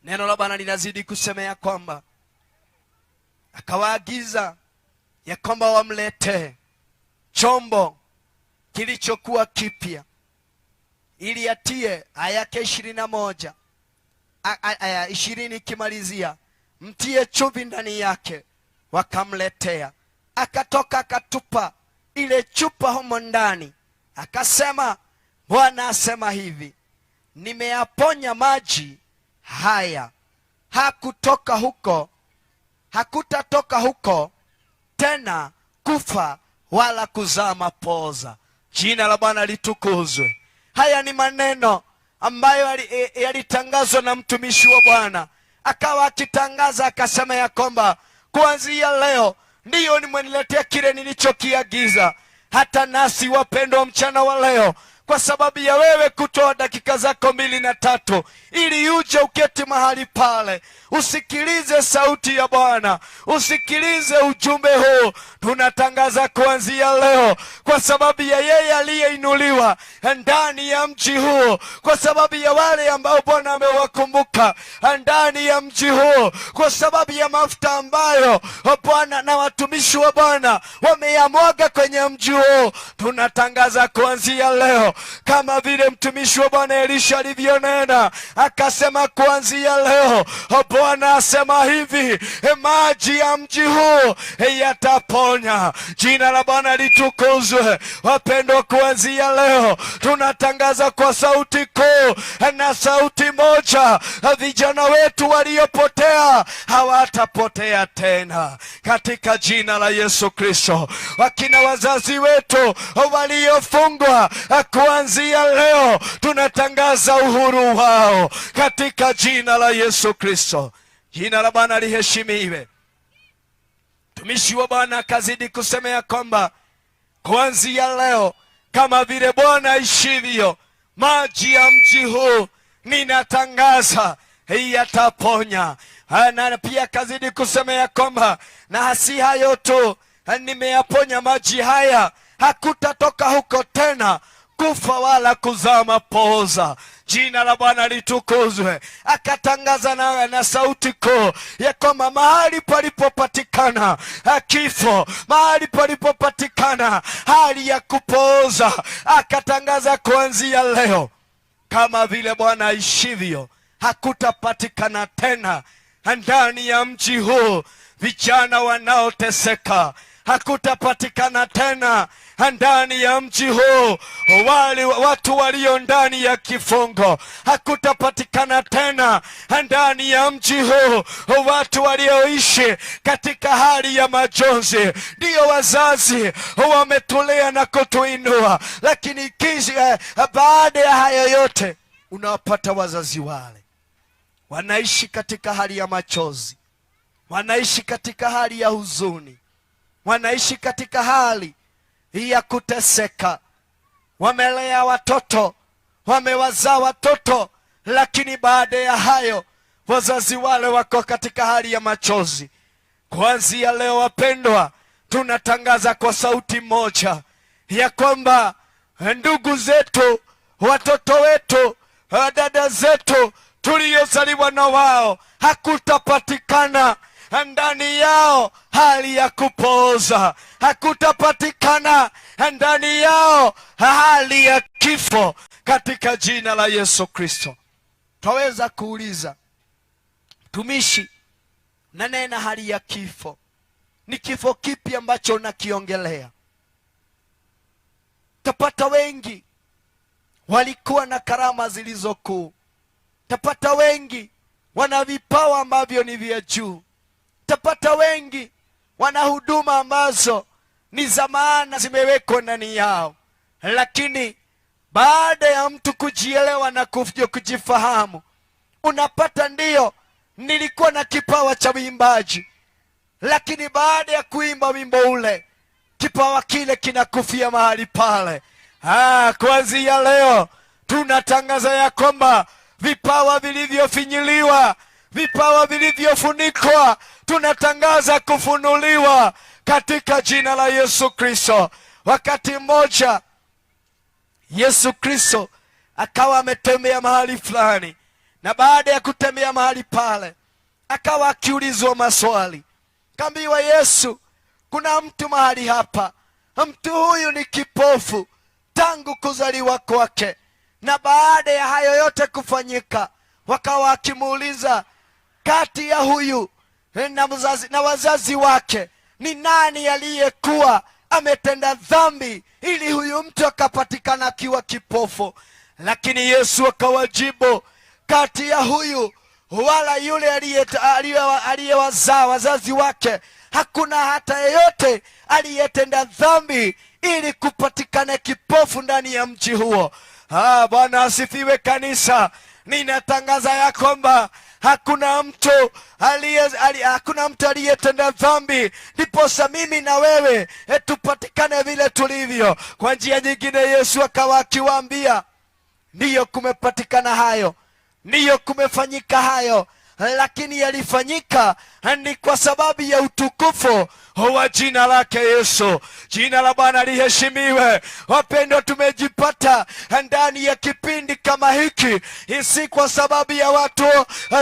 Neno la Bwana linazidi kusema ya kwamba akawaagiza ya kwamba wamletee chombo kilichokuwa kipya ili atie, aya yake 21, aya 20 ikimalizia, mtie chumvi ndani yake. Wakamletea, akatoka akatupa ile chupa humo ndani, akasema, Bwana asema hivi, nimeyaponya maji haya, hakutoka huko, hakutatoka huko tena kufa wala kuzaa mapoza. Jina la Bwana litukuzwe. Haya ni maneno ambayo yalitangazwa na mtumishi wa Bwana, akawa akitangaza akasema ya kwamba kuanzia leo ndiyo nimeniletea kile nilichokiagiza. Hata nasi wapendwa, mchana wa leo, kwa sababu ya wewe kutoa dakika zako 2 na 3 ili uje uketi mahali pale usikilize sauti ya Bwana, usikilize ujumbe huu, tunatangaza kuanzia leo, kwa sababu ya yeye aliyeinuliwa ndani ya mji huu, kwa sababu ya wale ambao Bwana amewakumbuka ndani ya mji huu, kwa sababu ya mafuta ambayo Bwana na watumishi wa Bwana wameyamwaga kwenye mji huu, tunatangaza kuanzia leo, kama vile mtumishi wa Bwana Elisha alivyonena akasema, kuanzia leo Bwana asema hivi, maji ya mji huu yataponya. Jina la Bwana litukuzwe. Wapendwa, kuanzia leo tunatangaza kwa sauti kuu na sauti moja, vijana wetu waliopotea hawatapotea tena katika jina la Yesu Kristo. Wakina wazazi wetu waliofungwa, kuanzia leo tunatangaza uhuru wao katika jina la Yesu Kristo. Jina la Bwana liheshimiwe. Mtumishi wa Bwana akazidi kusema ya kwamba kuanzia leo, kama vile Bwana aishivyo, maji ya mji huu ninatangaza yataponya. Na pia akazidi kusema ya kwamba na si hayo tu, nimeyaponya maji haya, hakutatoka huko tena kufa wala kuzaa mapoza. Jina la Bwana litukuzwe. Akatangaza na sauti kuu ya kwamba mahali palipopatikana kifo, mahali palipopatikana hali ya kupooza, akatangaza kuanzia leo, kama vile Bwana aishivyo, hakutapatikana tena ndani ya mji huu vijana wanaoteseka. Hakutapatikana tena ndani ya mji huu wale watu walio ndani ya kifungo. Hakutapatikana tena ndani ya mji huu watu walioishi katika hali ya majonzi. Ndiyo wazazi wametulea na kutuinua, lakini kisha baada ya hayo yote unawapata wazazi wale wanaishi katika hali ya machozi, wanaishi katika hali ya huzuni, wanaishi katika hali ya kuteseka. Wamelea watoto, wamewazaa watoto, lakini baada ya hayo wazazi wale wako katika hali ya machozi. Kuanzia leo wapendwa, tunatangaza kwa sauti moja ya kwamba ndugu zetu, watoto wetu, dada zetu tuliozaliwa na wao, hakutapatikana ndani yao hali ya kupooza, hakutapatikana ndani yao hali ya kifo katika jina la Yesu Kristo. Twaweza kuuliza, mtumishi, nanena hali ya kifo, ni kifo kipi ambacho unakiongelea? Tapata wengi walikuwa na karama zilizokuu, tapata wengi wana vipawa ambavyo ni vya juu, tapata wengi wana huduma ambazo ni za maana zimewekwa ndani yao, lakini baada ya mtu kujielewa na kujifahamu, unapata ndiyo, nilikuwa na kipawa cha uimbaji, lakini baada ya kuimba wimbo ule, kipawa kile kinakufia mahali pale. Kuanzia leo tunatangaza ya kwamba vipawa vilivyofinyiliwa, vipawa vilivyofunikwa, tunatangaza kufunuliwa katika jina la Yesu Kristo. Wakati mmoja Yesu Kristo akawa ametembea mahali fulani, Na baada ya kutembea mahali pale, akawa akiulizwa maswali, kaambiwa, Yesu, kuna mtu mahali hapa, mtu huyu ni kipofu tangu kuzaliwa kwake. Na baada ya hayo yote kufanyika, wakawa akimuuliza, kati ya huyu na mzazi, na wazazi wake ni nani aliyekuwa ametenda dhambi ili huyu mtu akapatikana akiwa kipofu? Lakini Yesu akawajibu, kati ya huyu wala yule aliyewazaa wazazi wake hakuna hata yeyote aliyetenda dhambi ili kupatikana kipofu ndani ya mji huo. Ah, Bwana asifiwe kanisa. Ninatangaza ya kwamba hakuna mtu aliyetenda dhambi, ndiposa mimi na wewe tupatikane vile tulivyo. Kwa njia nyingine, Yesu akawa akiwaambia, ndiyo kumepatikana hayo, ndiyo kumefanyika hayo, lakini yalifanyika ni kwa sababu ya utukufu wa jina lake Yesu. Jina la Bwana liheshimiwe. Wapendwa, tumejipata ndani ya kipindi kama hiki, si kwa sababu ya watu,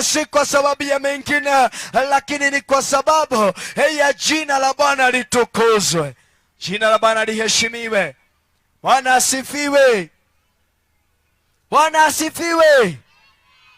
si kwa sababu ya mengine, lakini ni kwa sababu ya jina la Bwana litukuzwe. Jina la Bwana liheshimiwe. Bwana asifiwe. Bwana asifiwe.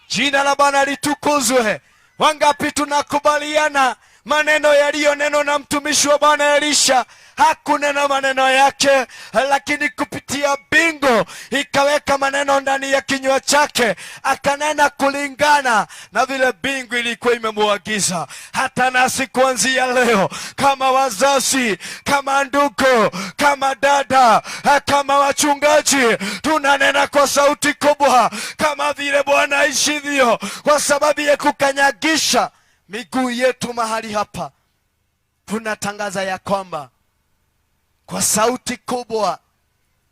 Jina la Bwana litukuzwe. Wangapi tunakubaliana maneno yaliyonenwa na mtumishi wa Bwana Elisha? Hakunena maneno yake, lakini kupitia mbingu ikaweka maneno ndani ya kinywa chake, akanena kulingana na vile mbingu ilikuwa imemuagiza. Hata nasi kuanzia leo, kama wazazi, kama ndugu, kama dada, kama wachungaji, tunanena kwa sauti kubwa kama vile Bwana aishivyo, kwa sababu ya kukanyagisha miguu yetu mahali hapa, tunatangaza ya kwamba kwa sauti kubwa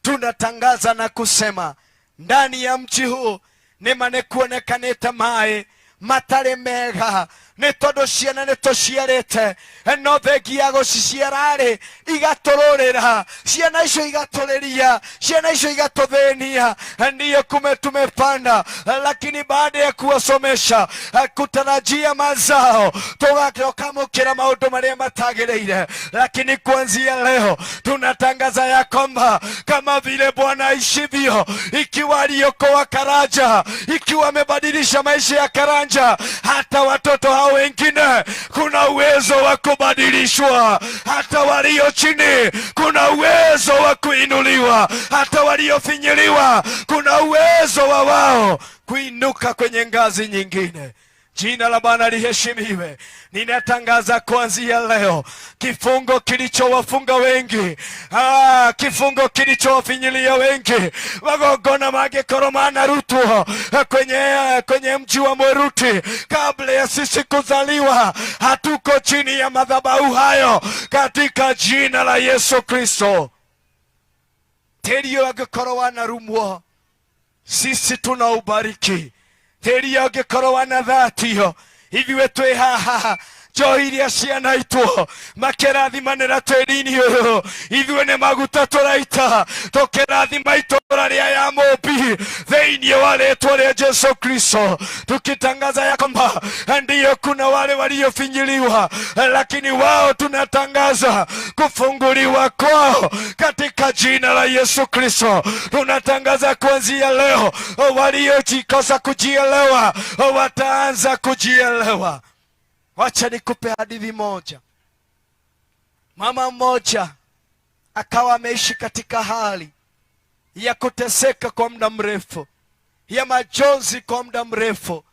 tunatangaza na kusema ndani ya mji huu nĩma nĩkuonekanĩte maĩ matarĩ mega nĩ tondũ ciana nĩ tũciarĩte no thengia ya gũciciara-rĩ igatũrũrĩra ciana icio igatũrĩria ciana icio igatũthĩnia. Ndiyo kume tumepanda, lakini baada ya kuwasomesha kutarajia mazao tũgakamũkĩra maũndũ marĩa matagĩrĩire. Lakini kuanzia leo tunatangaza ya kwamba kama vile Bwana aishivyo, ikiwa aliokoa Karanja, ikiwa amebadilisha maisha ya Karanja, hata watoto hao wengine kuna uwezo wa kubadilishwa, hata walio chini kuna uwezo wa kuinuliwa, hata waliofinyiliwa kuna uwezo wa wao kuinuka kwenye ngazi nyingine. Jina la Bwana liheshimiwe. Ninatangaza kuanzia leo kifungo kilichowafunga wengi, kifungo kilichowafinyilia wengi, magongona mangĩkorwo manarutwo kwenye mji wa Mweruti kabla ya sisi kuzaliwa, hatuko chini ya madhabahu hayo katika jina la Yesu Kristo. Tĩri ũyũ angĩkorwo wanarumwo, sisi tunaubariki. Tĩri angĩkorwo wanathatio, ithuĩ twĩ haha njohi iria cianaitwo makĩrathimanĩra tĩri-inĩ ũyũ, ithuĩ nĩ maguta tũraita tũkĩrathima itũra rĩa ya Mũmbi thĩinĩ wa rĩtwa rĩa Jesu Kristo, tukitangaza ya kwamba ndiyo kuna wale waliofinyiliwa, lakini wao tunatangaza kufunguliwa kwao katika jina la Yesu Kristo. Tunatangaza kuanzia leo waliojikosa kujielewa wataanza kujielewa. Wacha nikupe hadithi moja. Mama mmoja akawa ameishi katika hali ya kuteseka kwa muda mrefu, ya majonzi kwa muda mrefu,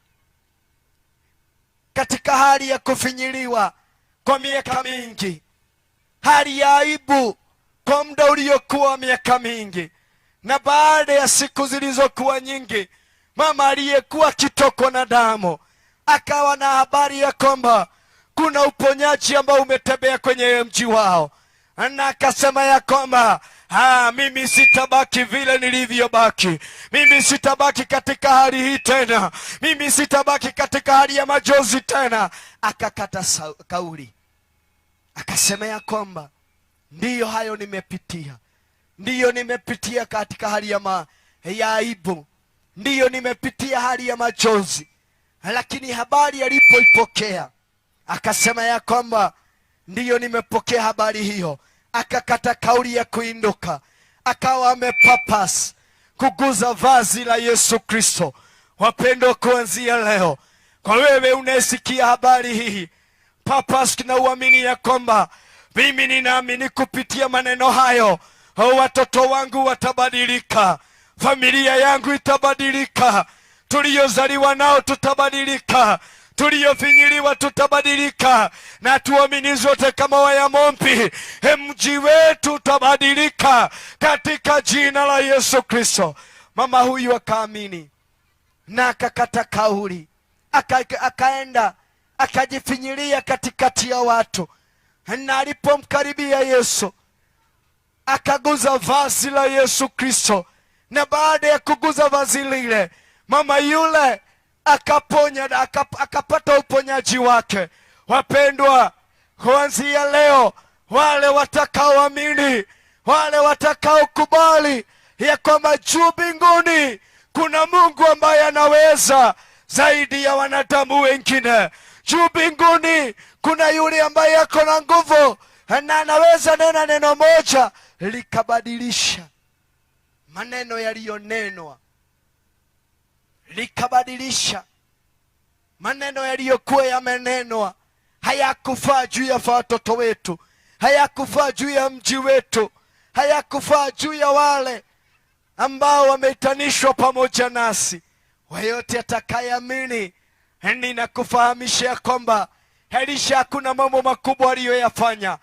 katika hali ya kufinyiliwa kwa miaka mingi, hali ya aibu kwa muda uliokuwa miaka mingi. Na baada ya siku zilizokuwa nyingi, mama aliyekuwa akitokwa na damu akawa na habari ya kwamba kuna uponyaji ambao umetembea kwenye mji wao, na akasema ya kwamba mimi sitabaki vile nilivyobaki, mimi sitabaki katika hali hii tena, mimi sitabaki katika hali ya majonzi tena. Akakata kauli, akasema ya kwamba ndiyo hayo nimepitia, ndiyo nimepitia katika hali ya aibu, ndiyo nimepitia hali ya majonzi, Lakini habari alipoipokea akasema ya kwamba ndiyo, nimepokea habari hiyo. Akakata kauli ya kuinduka, akawa amepapas kuguza vazi la Yesu Kristo. Wapendwa, kuanzia leo, kwa wewe unayesikia habari hii, papas na uamini ya kwamba mimi ninaamini kupitia maneno hayo watoto wangu watabadilika, familia yangu itabadilika, tuliyozaliwa nao tutabadilika, tuliyofinyiliwa tutabadilika, na tuamini zote kama Wayamombi, mji wetu utabadilika katika jina la Yesu Kristo. Mama huyu akaamini na akakata kauli, akaenda akajifinyilia katikati ya watu, na alipomkaribia Yesu akaguza vazi la Yesu Kristo, na baada ya kuguza vazi lile, mama yule akaponya, akapata uponyaji wake. Wapendwa, kuanzia leo, wale watakaoamini, wale watakaokubali ya kwamba juu mbinguni kuna Mungu ambaye anaweza zaidi ya wanadamu wengine. Juu mbinguni kuna yule ambaye ako na nguvu na anaweza nena neno moja likabadilisha maneno yaliyonenwa, likabadilisha maneno yaliyokuwa yamenenwa. Hayakufaa juu ya watoto wetu, hayakufaa juu ya mji wetu, hayakufaa juu ya wale ambao wameitanishwa pamoja nasi. Yeyote atakayeamini, ninakufahamisha ya kwamba Elisha hakuna mambo makubwa aliyoyafanya.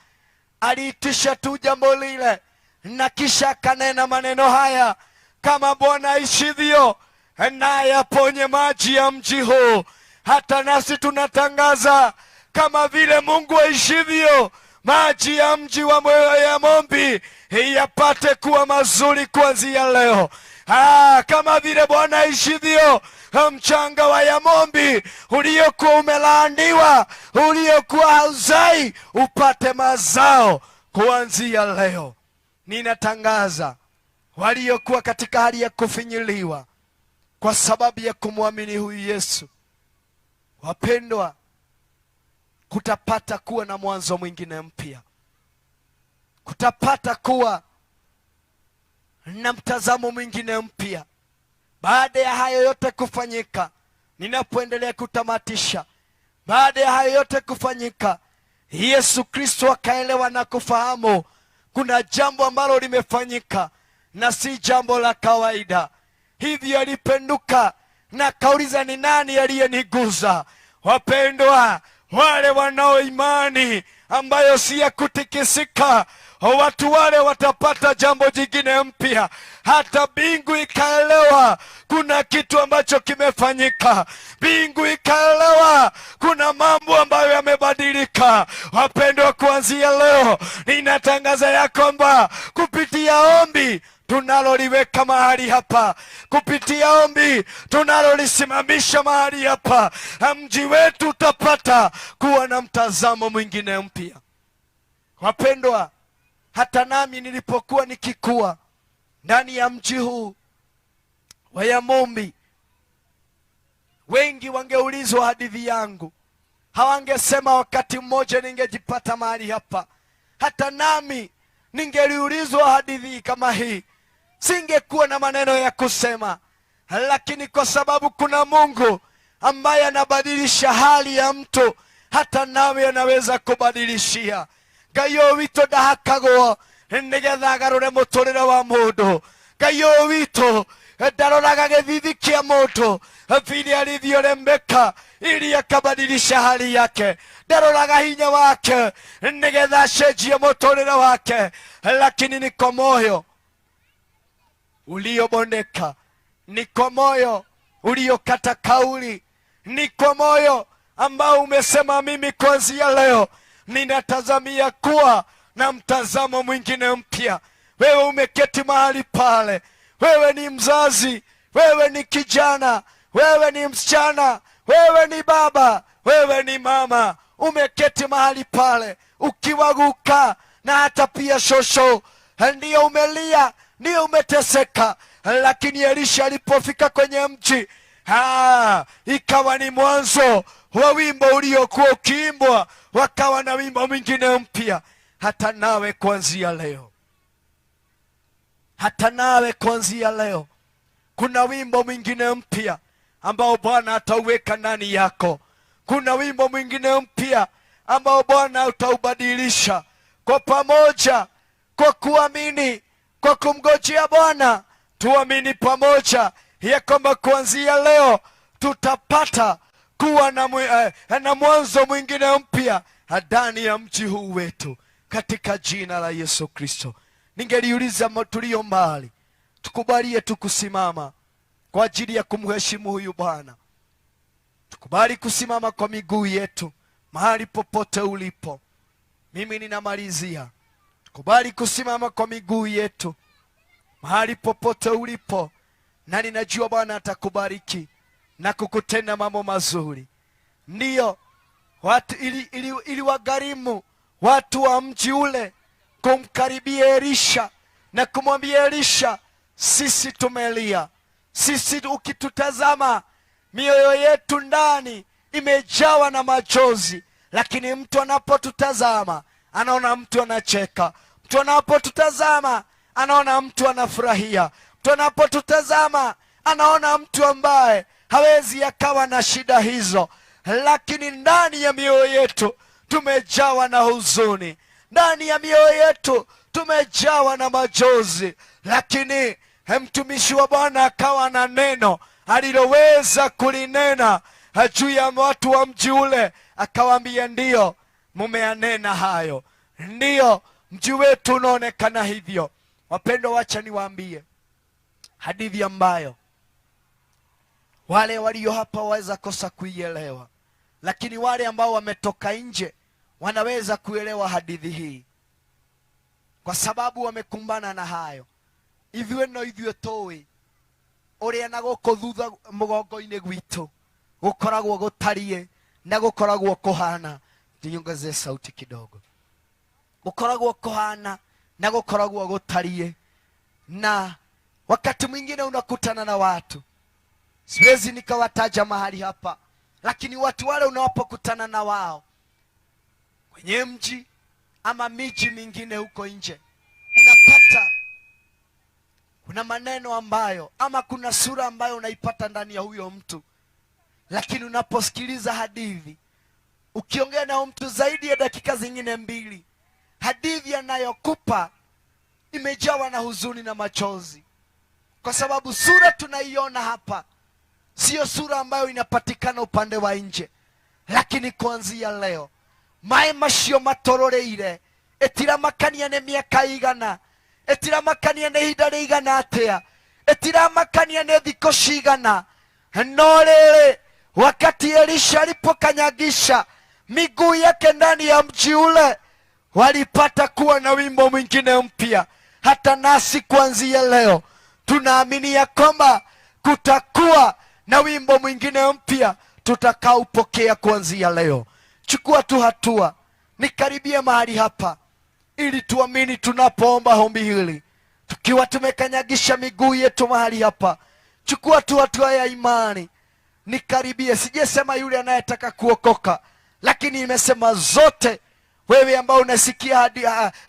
Aliitisha tu jambo lile na kisha akanena maneno haya, kama Bwana aishivyo, naye aponye maji ya mji huu. Hata nasi tunatangaza kama vile Mungu aishivyo, maji ya mji wa Yamombi yapate kuwa mazuri kuanzia leo. Kama vile Bwana aishivyo, mchanga wa Yamombi uliokuwa umelaaniwa, uliokuwa hauzai, upate mazao kuanzia leo. Ninatangaza waliokuwa katika hali ya kufinyiliwa kwa sababu ya kumwamini huyu Yesu, wapendwa, kutapata kuwa na mwanzo mwingine mpya, kutapata kuwa na mtazamo mwingine mpya. Baada ya hayo yote kufanyika, ninapoendelea kutamatisha, baada ya hayo yote kufanyika, Yesu Kristo akaelewa na kufahamu kuna jambo ambalo limefanyika na si jambo la kawaida. Hivyo alipenduka na akauliza, ni nani aliyeniguza? Wapendwa, wale wanao imani ambayo si ya kutikisika, watu wale watapata jambo jingine mpya. Hata mbingu ikaelewa kuna kitu ambacho kimefanyika, mbingu ikaelewa kuna mambo ambayo yamebadilika. Wapendwa, kuanzia leo ninatangaza ya kwamba kupitia ombi tunaloliweka mahali hapa, kupitia ombi tunalolisimamisha mahali hapa, mji wetu utapata kuwa na mtazamo mwingine mpya. Wapendwa, hata nami nilipokuwa nikikua ndani ya mji huu wa Yamombi, wengi wangeulizwa hadithi yangu, hawangesema wakati mmoja ningejipata mahali hapa. Hata nami ningeliulizwa hadithi kama hii, singekuwa na maneno ya kusema, lakini kwa sababu kuna Mungu ambaye anabadilisha hali ya mtu, hata nawe anaweza kubadilishia. Ngai ũyũ witũ ndahakagwo nĩgetha agarũre mũtũrĩre wa mũndũ. Ngai ũyũ witũ ndaroraga gĩthithi kĩa mũndũ vile alivyorembeka ili akabadilisha hali yake. Ndaroraga hinya wake nĩgetha acenjie mũtũrĩre wake, lakini ni kwa moyo uliobondeka, ni kwa moyo uliokata kauli, ni kwa moyo ambao umesema mimi kuanzia leo ninatazamia kuwa na mtazamo mwingine mpya. Wewe umeketi mahali pale, wewe ni mzazi, wewe ni kijana, wewe ni msichana, wewe ni baba, wewe ni mama, umeketi mahali pale ukiwaguka na hata pia shosho, ndiyo umelia, ndiyo umeteseka. Lakini Elisha alipofika kwenye mji Ikawa ni mwanzo wa wimbo uliokuwa ukiimbwa, wakawa na wimbo mwingine mpya. Hata nawe kuanzia leo, hata nawe kuanzia leo kuna wimbo mwingine mpya ambao Bwana atauweka ndani yako. Kuna wimbo mwingine mpya ambao Bwana utaubadilisha. Kwa pamoja, kwa kuamini, kwa kumgojea Bwana, tuamini pamoja ya kwamba kuanzia leo tutapata kuwa na mwanzo mwingine mpya ndani ya mji huu wetu, katika jina la Yesu Kristo. Ningeliuliza tulio mbali, tukubalie tu kusimama kwa ajili ya kumheshimu huyu Bwana. Tukubali kusimama kwa miguu yetu mahali popote ulipo. Mimi ninamalizia. Tukubali kusimama kwa miguu yetu mahali popote ulipo, na ninajua Bwana atakubariki na kukutenda mambo mazuri. Ndiyo watu ili wagharimu watu wa mji ule kumkaribia Elisha na kumwambia Elisha, sisi tumelia, sisi ukitutazama mioyo yetu ndani imejawa na machozi, lakini mtu anapotutazama anaona mtu anacheka, mtu anapotutazama anaona mtu anafurahia, mtu anapotutazama anaona mtu ambaye hawezi akawa na shida hizo, lakini ndani ya mioyo yetu tumejawa na huzuni, ndani ya mioyo yetu tumejawa na machozi. Lakini mtumishi wa Bwana akawa na neno aliloweza kulinena juu ya watu wa mji ule, akawaambia, ndiyo mumeyanena hayo, ndiyo mji wetu unaonekana hivyo. Wapendwa, wacha niwaambie hadithi ambayo wale walio hapa waweza kosa kuielewa, lakini wale ambao wametoka nje wanaweza kuelewa hadithi hii kwa sababu wamekumbana na hayo. Ithuĩ no ithuĩ tũĩ ũrĩa na gũkũ thutha mũgongo-inĩ gwitũ gũkoragwo gũtariĩ na gũkoragwo kũhana. Niongezee sauti kidogo. Gũkoragwo kũhana na gũkoragwo gũtariĩ, na wakati mwingine unakutana na watu, siwezi nikawataja mahali hapa, lakini watu wale unawapokutana na wao kwenye mji ama miji mingine huko nje, unapata kuna maneno ambayo ama kuna sura ambayo unaipata ndani ya huyo mtu, lakini unaposikiliza hadithi, ukiongea na mtu zaidi ya dakika zingine mbili, hadithi anayokupa imejawa na huzuni na machozi, kwa sababu sura tunaiona hapa siyo sura ambayo inapatikana upande wa nje. Lakini kuanzia leo maĩ macio matũrũrĩire ĩtiramakania nĩ mĩaka igana, ĩtiramakania nĩ ihinda rĩigana atĩa, ĩtiramakania nĩ thikũ cigana, no rĩrĩ, wakati Elisha alipokanyagisha miguu yake ndani ya mji ule, walipata kuwa na wimbo mwingine mpya. Hata nasi kuanzia leo tunaamini ya kwamba kutakuwa na wimbo mwingine mpya tutakaopokea kuanzia leo. Chukua tu hatua, nikaribie mahali hapa ili tuamini tunapoomba ombi hili, tukiwa tumekanyagisha miguu yetu mahali hapa. Chukua tu hatua ya imani, nikaribie. Sijasema yule anayetaka kuokoka, lakini nimesema zote. Wewe ambao unasikia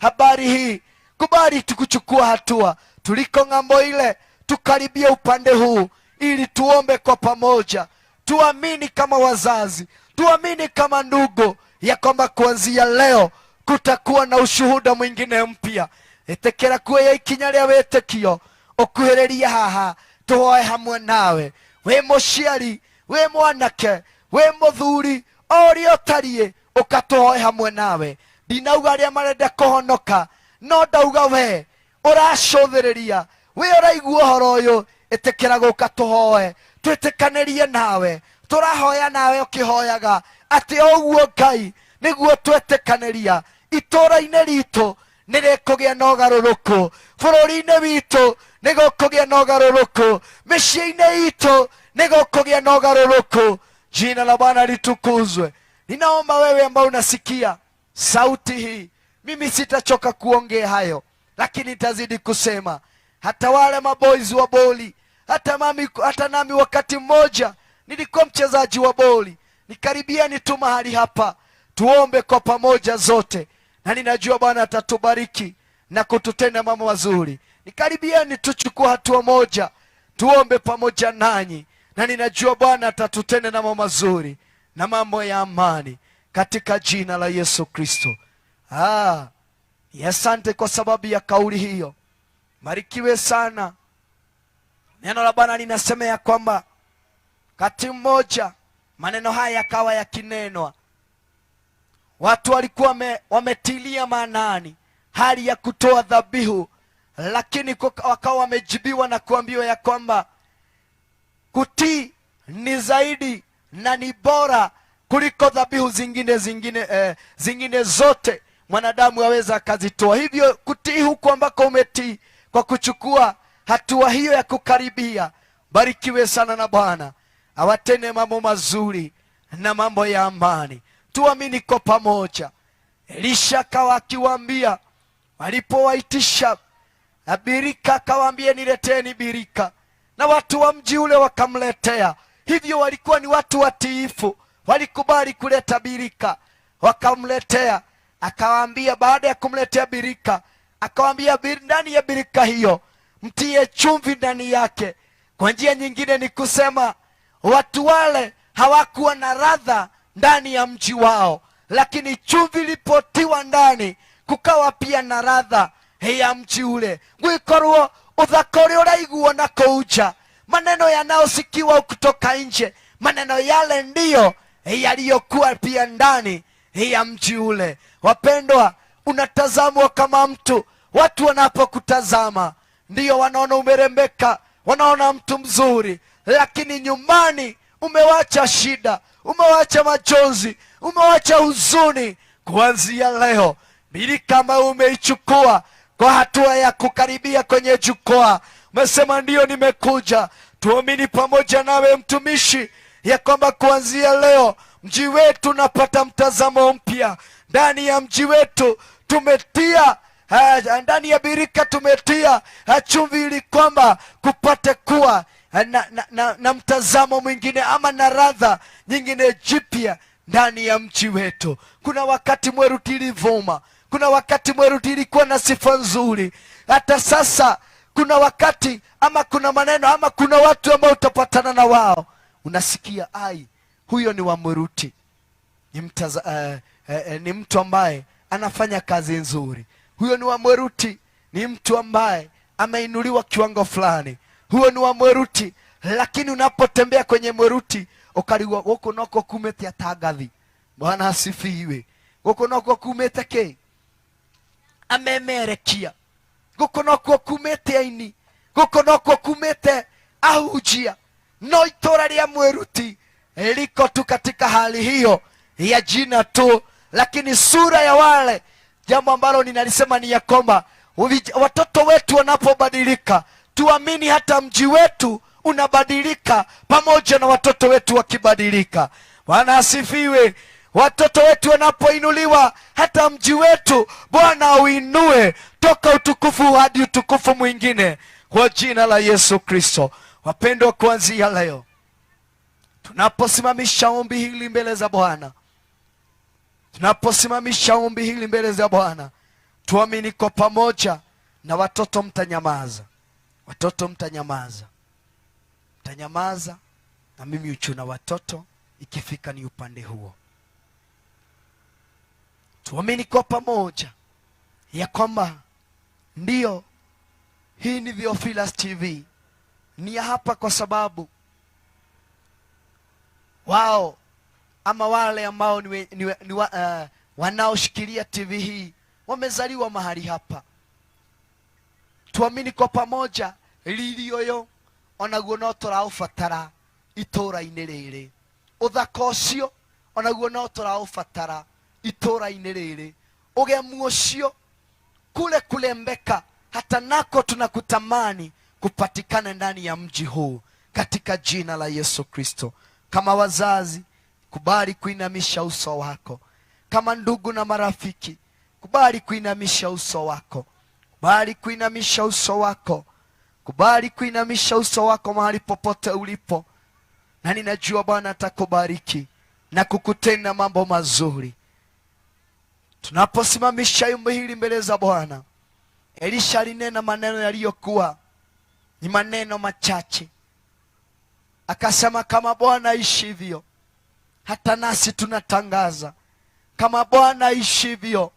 habari hii, kubali tukuchukua hatua. Tuliko ng'ambo ile, tukaribie upande huu ili tuombe kwa pamoja, tuamini kama wazazi, tuamini kama ndugu, ya kwamba kuanzia leo kutakuwa na ushuhuda mwingine mpya. Ĩtĩkĩra kuoya ikinya rĩa wĩtĩkio ũkuhĩrĩrie haha tũhoe hamwe nawe, wĩ mũciari, wĩ mwanake, wĩ mũthuri, o ũrĩa ũtariĩ, ũkatũhoe hamwe nawe. Ndinauga arĩa marenda kũhonoka, no ndauga we ũracũthĩrĩria, wĩ ũraigua ũhoro ũyũ, ĩtĩkĩra gũka tũhoe, twĩtĩkanĩrie nawe, tũrahoya nawe ũkĩhoyaga atĩ o ũguo Ngai nĩguo twetĩkanĩria itũũra-inĩ ritũ nĩ rĩkũgĩa na ũgarũrũku, bũrũri-inĩ witũ nĩ gũkũgĩa na ũgarũrũku, mĩciĩ-inĩ itũ nĩ gũkũgĩa na ũgarũrũku. Jina la Bwana litukuzwe. Ninaomba wewe ambao unasikia sauti hii, mimi sitachoka kuongea hayo, lakini nitazidi kusema. Hata wale maboys wa boli, hata mami, hata nami wakati mmoja Nilikuwa mchezaji wa boli. Nikaribieni tu mahali hapa, tuombe kwa pamoja zote, na ninajua Bwana atatubariki na kututenda mambo mazuri. Nikaribieni tuchukue hatua moja, tuombe pamoja nanyi, na ninajua Bwana atatutenda na mambo mazuri na mambo ya amani katika jina la Yesu Kristo. Asante kwa sababu ya kauli hiyo. Barikiwe sana. Neno la Bwana linasema ya kwamba wakati mmoja maneno haya yakawa yakinenwa, watu walikuwa wametilia maanani hali ya kutoa dhabihu, lakini wakawa wamejibiwa na kuambiwa ya kwamba kutii ni zaidi na ni bora kuliko dhabihu zingine zote mwanadamu aweza akazitoa. Hivyo kutii huku ambako umetii kwa kuchukua hatua hiyo ya kukaribia, barikiwe sana na Bwana awatende mambo mazuri na mambo ya amani. Tuamini kwa pamoja. Elisha akawa akiwaambia, walipowaitisha birika, akawaambia nileteni birika, na watu wa mji ule wakamletea. Hivyo walikuwa ni watu watiifu, walikubali kuleta birika, wakamletea. Akawaambia, baada ya kumletea birika, akawaambia ndani ya birika hiyo mtie chumvi ndani yake. Kwa njia nyingine ni kusema watu wale hawakuwa na radha ndani ya mji wao, lakini chumvi ilipotiwa ndani kukawa pia na radha ya mji ule. Gwikorwo uthaka uria uraiguo na kuu nja, maneno yanayosikiwa kutoka nje, maneno yale ndiyo yaliyokuwa pia ndani ya mji ule. Wapendwa, unatazamwa kama mtu. Watu wanapokutazama ndiyo wanaona umerembeka, wanaona mtu mzuri, lakini nyumbani umewacha shida, umewacha machozi, umewacha huzuni. Kuanzia leo, birika ambayo umeichukua kwa hatua ya kukaribia kwenye jukwaa, umesema ndiyo, nimekuja. Tuamini pamoja nawe mtumishi, ya kwamba kuanzia leo mji wetu unapata mtazamo mpya. Ndani ya mji wetu tumetia, ndani ya birika tumetia chumvi, ili kwamba kupate kuwa na mtazamo mwingine ama na radha nyingine jipya ndani ya mji wetu. Kuna wakati Mweruti ilivuma, kuna wakati Mweruti ilikuwa na sifa nzuri. Hata sasa kuna wakati ama kuna maneno ama kuna watu ambao utapatana na wao, unasikia ai, huyo ni wa Mweruti, ni mtu ambaye anafanya kazi nzuri. Huyo ni wa Mweruti, ni mtu ambaye ameinuliwa kiwango fulani. Huyo ni wa Mweruti. Lakini unapotembea kwenye Mweruti ukarigwo guku noko kumete atangathi. Bwana asifiwe. Guku noko kumete ki? Amemerekia. Guku noko kumete aini. Guku noko kumete ahujia. No itora ria Mweruti liko tu katika hali hiyo ya jina tu, lakini sura ya wale, jambo ambalo ninalisema ni ya kwamba watoto wetu wanapobadilika, tuamini hata mji wetu unabadilika pamoja na watoto wetu wakibadilika. Bwana asifiwe. Watoto wetu wanapoinuliwa, hata mji wetu Bwana auinue toka utukufu hadi utukufu mwingine, kwa jina la Yesu Kristo. Wapendwa, kuanzia leo tunaposimamisha ombi hili mbele za Bwana, tunaposimamisha ombi hili mbele za Bwana, tuamini kwa pamoja, na watoto mtanyamaza, watoto mtanyamaza, mtanyamaza, na mimi uchuna watoto ikifika ni upande huo. Tuamini kwa pamoja ya kwamba ndio hii ni Theophilus TV, ni ya hapa kwa sababu wao ama wale ambao ni wanaoshikilia TV hii wamezaliwa mahali hapa. Tuamini kwa pamoja riri uyu onaguo no tũraũbatara itũra-inĩ rĩrĩ, ũthaka ũcio onaguo no tũraũbatara itũra-inĩ rĩrĩ, ũgemu ũcio kule kulembeka hata nako tunakutamani kupatikana ndani ya mji huu, katika jina la Yesu Kristo. Kama wazazi, kubali kuinamisha uso wako. Kama ndugu na marafiki, kubali kuinamisha uso wako. Kubali kuinamisha uso wako. Kubali kuinamisha uso wako mahali popote ulipo. na ninajua Bwana atakubariki na kukutenda mambo mazuri. Tunaposimamisha yumba hili mbele za Bwana, Elisha alinena maneno yaliyokuwa ni maneno machache, akasema kama Bwana aishivyo, hata nasi tunatangaza kama Bwana aishivyo,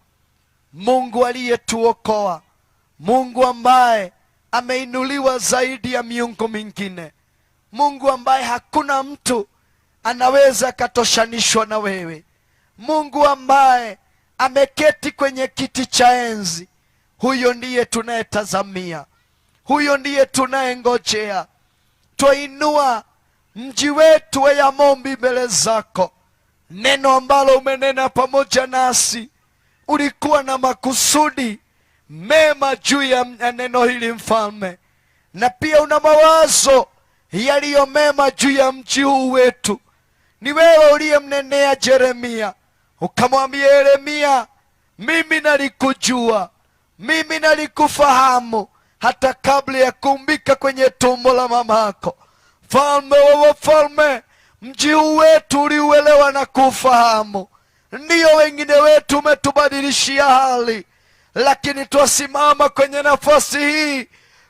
Mungu aliyetuokoa, Mungu ambaye ameinuliwa zaidi ya miungu mingine, Mungu ambaye hakuna mtu anaweza akatoshanishwa na wewe, Mungu ambaye ameketi kwenye kiti cha enzi, huyo ndiye tunayetazamia, huyo ndiye tunayengojea. Twainua mji wetu wa Yamombi mbele zako. Neno ambalo umenena pamoja nasi, ulikuwa na makusudi mema juu ya neno hili mfalme, na pia una mawazo yaliyo mema juu ya mji huu wetu. Ni wewe uliyemnenea Yeremia, ukamwambia Yeremia, mimi nalikujua, mimi nalikufahamu hata kabla ya kuumbika kwenye tumbo la mamako. Mfalme wa wafalme, mji huu wetu uliuelewa na kufahamu. Ndiyo, wengine wetu umetubadilishia hali, lakini twasimama kwenye nafasi hii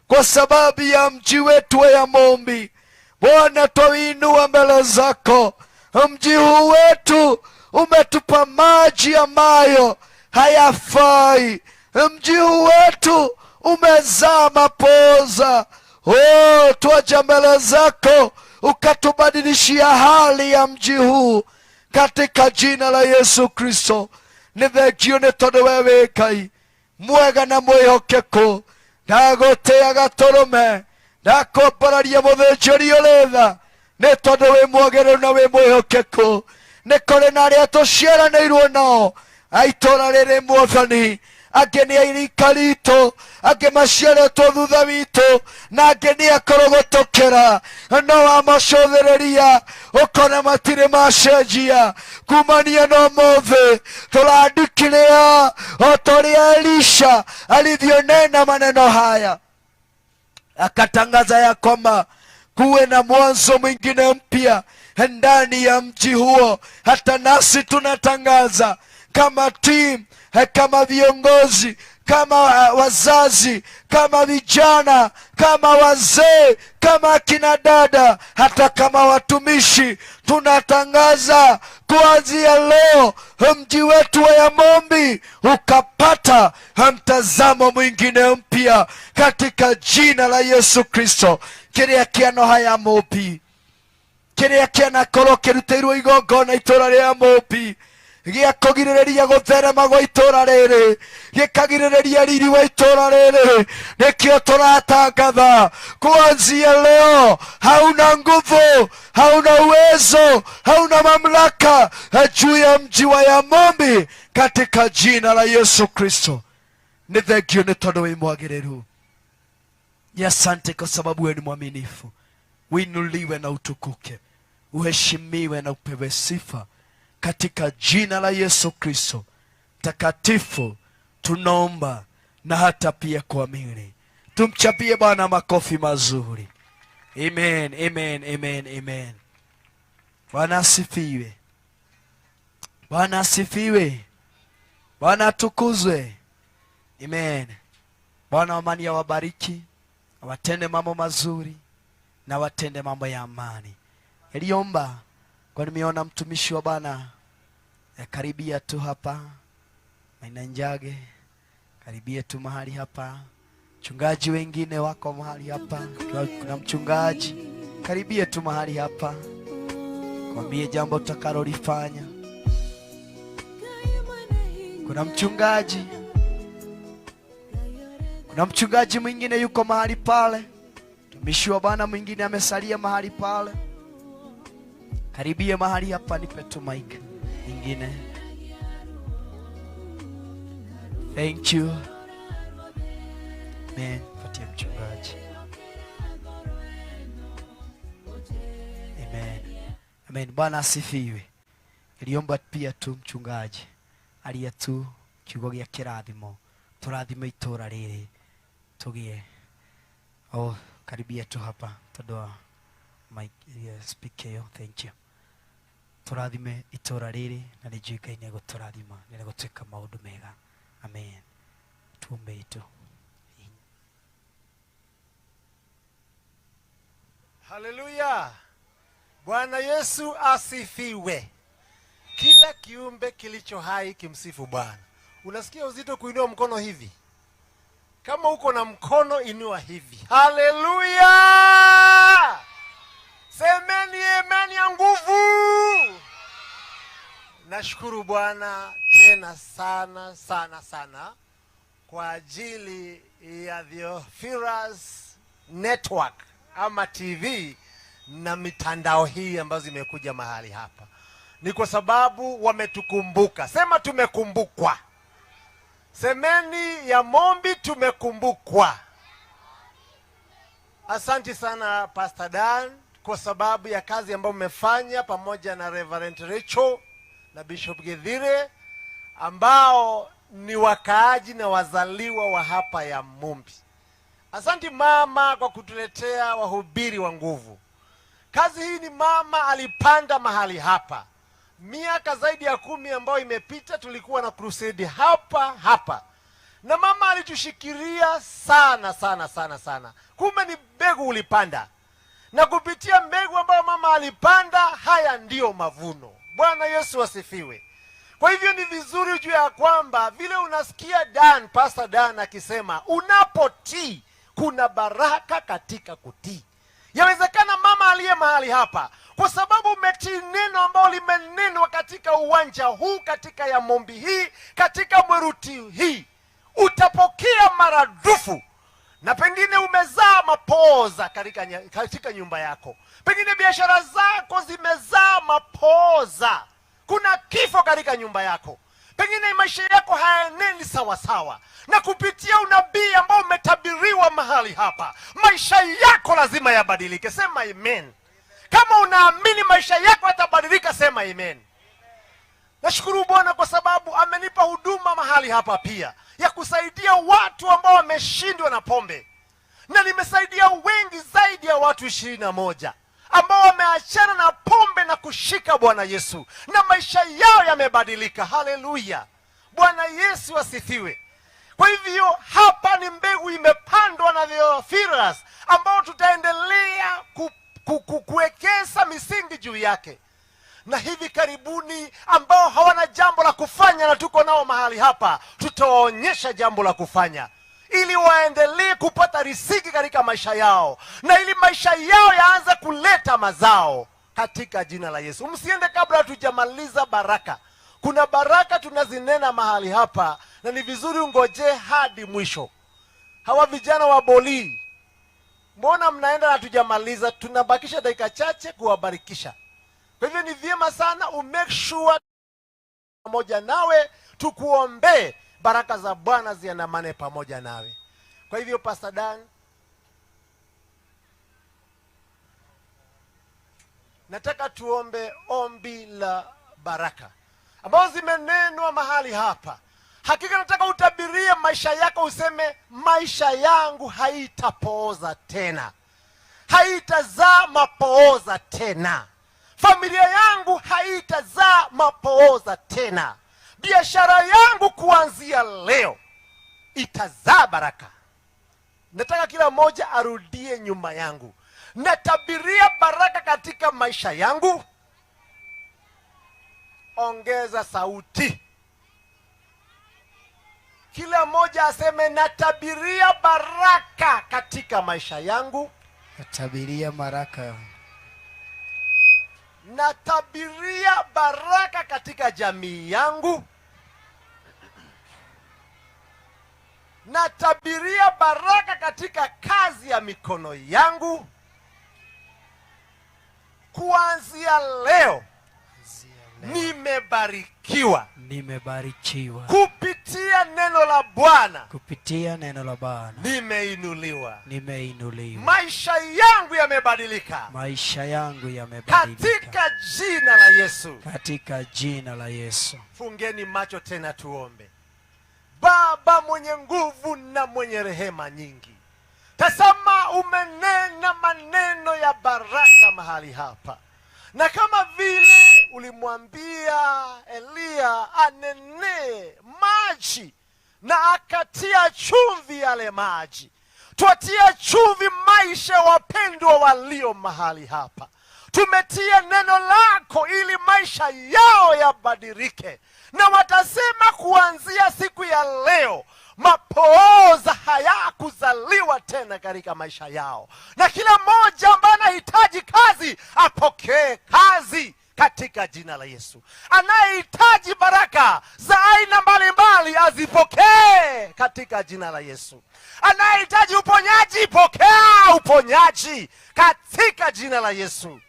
kwa sababu ya mji wetu wa Yamombi. Bwana, twauinua mbele zako. Mji huu wetu umetupa maji ambayo hayafai. Mji huu wetu umezaa mapoza. Oh, twaja mbele zako ukatubadilishia hali ya mji huu katika jina la Yesu Kristo. Nĩ thengio nĩ tondũ we wĩ Ngai mwega na mwĩhokeku. Ndagũtĩĩa gatũrũme, ndakwambararia mũthĩnjĩri ũrĩ tha, nĩ tondũ wĩ mwagĩrĩru na wĩ mwĩhokeku. Nĩ kũrĩ na arĩa tũciaranĩirwo nao a itũũra rĩrĩ Mwathani, angĩ nĩ a rika ritũ, angĩ maciarĩtwo thutha witũ, na angĩ nĩ akũrũ gũtũkĩra, no wamacũthĩrĩria ũkona matirĩ macenjia. Kumania na ũmũthĩ tũrandikĩrĩa o ta ũrĩa Elisha alivyonena maneno haya, akatangaza ya kwamba kuwe na mwanzo mwingine mpya ndani ya mji huo. Hata nasi tunatangaza kama team, kama viongozi, kama wazazi, kama vijana, kama wazee, kama akina dada, hata kama watumishi, tunatangaza kuanzia leo mji wetu wa Yamombi ukapata mtazamo mwingine mpya katika jina la Yesu Kristo. Kĩrĩa kĩanoha ya Mũmbi, kĩrĩa kĩanakorwo kĩrutĩirwo igongona itũra rĩa Mũmbi gĩa kũgirĩrĩria gũtherema gwa itũra rĩrĩ, gĩkagirĩrĩria riri wa itũra rĩrĩ, nĩkĩo tũratangatha kuanzia leo, hauna nguvu, hauna uwezo, hauna mamlaka juu ya mji wa Yamombi katika jina la Yesu Kristo. Nĩ thengio nĩ tondũ wĩ mwagĩrĩru. Ni asante kwa sababu wewe ni mwaminifu. Uinuliwe na utukuke, uheshimiwe na upewe sifa katika jina la Yesu Kristo takatifu tunaomba na hata pia kuamini. Tumchapie Bwana makofi mazuri. Amen, amen, amen, amen. Bwana asifiwe. Bwana asifiwe. Bwana atukuzwe. Amen. Bwana amani awabariki, awatende mambo mazuri na watende mambo ya amani. Niliomba kwa nimeona mtumishi wa Bwana karibia tu hapa, Maina Njage, karibia tu mahali hapa. Mchungaji wengine wako mahali hapa, kuna mchungaji karibia tu mahali hapa, kwambie jambo tutakalolifanya. Kuna mchungaji, kuna mchungaji mwingine yuko mahali pale, mtumishi wa Bwana mwingine amesalia mahali pale. Karibia mahali hapa, nipe tu mic nyingine. Thank you. Amen. Patia mchungaji. Amen. Amen. Bwana asifiwe. Niliomba pia tu mchungaji aria tu kiugo gĩa kĩrathimo, tũrathime itũra rĩrĩ tũgĩe. Oh, karibia tu hapa tondũ wa Mic, speaker ĩyo, thank you. Tũrathime itũra rĩrĩ na nĩ njũĩ Ngai nĩ egũtũrathima, nĩ egũtwĩka maũndũ mega. Amen. Tuombe tu. Haleluya. Bwana Yesu asifiwe. Kila kiumbe kilicho hai kimsifu Bwana. Unasikia uzito kuinua mkono hivi? Kama uko na mkono inua hivi. Haleluya! Semeni amen ya nguvu. Nashukuru Bwana tena sana sana sana kwa ajili ya Theophilus Network ama TV na mitandao hii ambazo zimekuja mahali hapa. Ni kwa sababu wametukumbuka. Sema tumekumbukwa. Semeni ya Mombi, tumekumbukwa. Asante sana Pastor Dan kwa sababu ya kazi ambayo mmefanya pamoja na Reverend Rachel na Bishop Githire ambao ni wakaaji na wazaliwa wa hapa ya Mombi. Asante mama kwa kutuletea wahubiri wa nguvu. Kazi hii ni mama alipanda mahali hapa. Miaka zaidi ya 10 ambayo imepita tulikuwa na crusade hapa hapa. Na mama alitushikilia sana sana sana sana. Kumbe ni mbegu ulipanda. Na kupitia mbegu ambayo mama alipanda, haya ndiyo mavuno. Bwana Yesu asifiwe. Kwa hivyo ni vizuri ujue ya kwamba vile unasikia Dan, Pastor Dan akisema unapotii kuna baraka katika kutii. Yawezekana mama aliye mahali hapa, kwa sababu umetii neno ambalo limenenwa katika uwanja huu, katika ya Mombi hii, katika Mweruti hii, utapokea maradufu. Na pengine umezaa mapooza katika nyumba yako. Pengine biashara zako zimezaa mapooza. Kuna kifo katika nyumba yako. Pengine maisha yako hayaendi sawa sawa. Na kupitia unabii ambao umetabiriwa mahali hapa, maisha yako lazima yabadilike. Sema amen. Kama unaamini maisha yako yatabadilika, sema amen. Nashukuru Bwana kwa sababu amenipa huduma mahali hapa pia ya kusaidia watu ambao wameshindwa na pombe. Na nimesaidia wengi zaidi ya watu 21 ambao wameachana na pombe na kushika Bwana Yesu, na maisha yao yamebadilika. Haleluya. Bwana Yesu asifiwe. Kwa hivyo hapa ni mbegu imepandwa na Theophilus ambao tutaendelea kuwekeza misingi juu yake. Na hivi karibuni ambao hawana jambo la kufanya na tuko nao mahali hapa, tutawaonyesha jambo la kufanya ili waendelee kupata riziki katika maisha yao, na ili maisha yao yaanze kuleta mazao katika jina la Yesu. Msiende kabla hatujamaliza baraka. Kuna baraka tunazinena mahali hapa na ni vizuri ungoje hadi mwisho. Hawa vijana wa Boli, mbona mnaenda na hatujamaliza? Tunabakisha dakika chache kuwabarikisha. Kwa hivyo ni vyema sana umake sure pamoja nawe tukuombee baraka za Bwana ziandamane pamoja nawe. Kwa hivyo Pastor Dan, nataka tuombe ombi la baraka ambazo zimenenwa mahali hapa. Hakika nataka utabirie maisha yako, useme maisha yangu haitapooza tena, haitazaa mapooza tena, familia yangu haitazaa mapooza tena, biashara yangu kuanzia leo itazaa baraka. Nataka kila mmoja arudie nyuma yangu. Natabiria baraka katika maisha yangu. Ongeza sauti. Kila mmoja aseme natabiria baraka katika maisha yangu. Natabiria baraka. Natabiria baraka katika jamii yangu. Natabiria baraka katika kazi ya mikono yangu. Kuanzia leo nimebarikiwa. Nimebarikiwa. Kupitia neno la Bwana. Kupitia neno la Bwana. Nimeinuliwa. Nimeinuliwa. Maisha yangu yamebadilika. Maisha yangu yamebadilika. Katika jina la Yesu. Katika jina la Yesu. Fungeni macho tena tuombe. Baba mwenye nguvu na mwenye rehema nyingi, tazama umenena maneno ya baraka mahali hapa, na kama vile ulimwambia Eliya anenee maji na akatia chumvi yale maji, twatia chumvi maisha wapendwa walio mahali hapa. Tumetia neno lako ili maisha yao yabadilike, na watasema kuanzia siku ya leo mapooza hayakuzaliwa tena katika maisha yao, na kila mmoja ambaye anahitaji kazi apokee kazi katika jina la Yesu. Anayehitaji baraka za aina mbalimbali azipokee katika jina la Yesu. Anayehitaji uponyaji, pokea uponyaji katika jina la Yesu.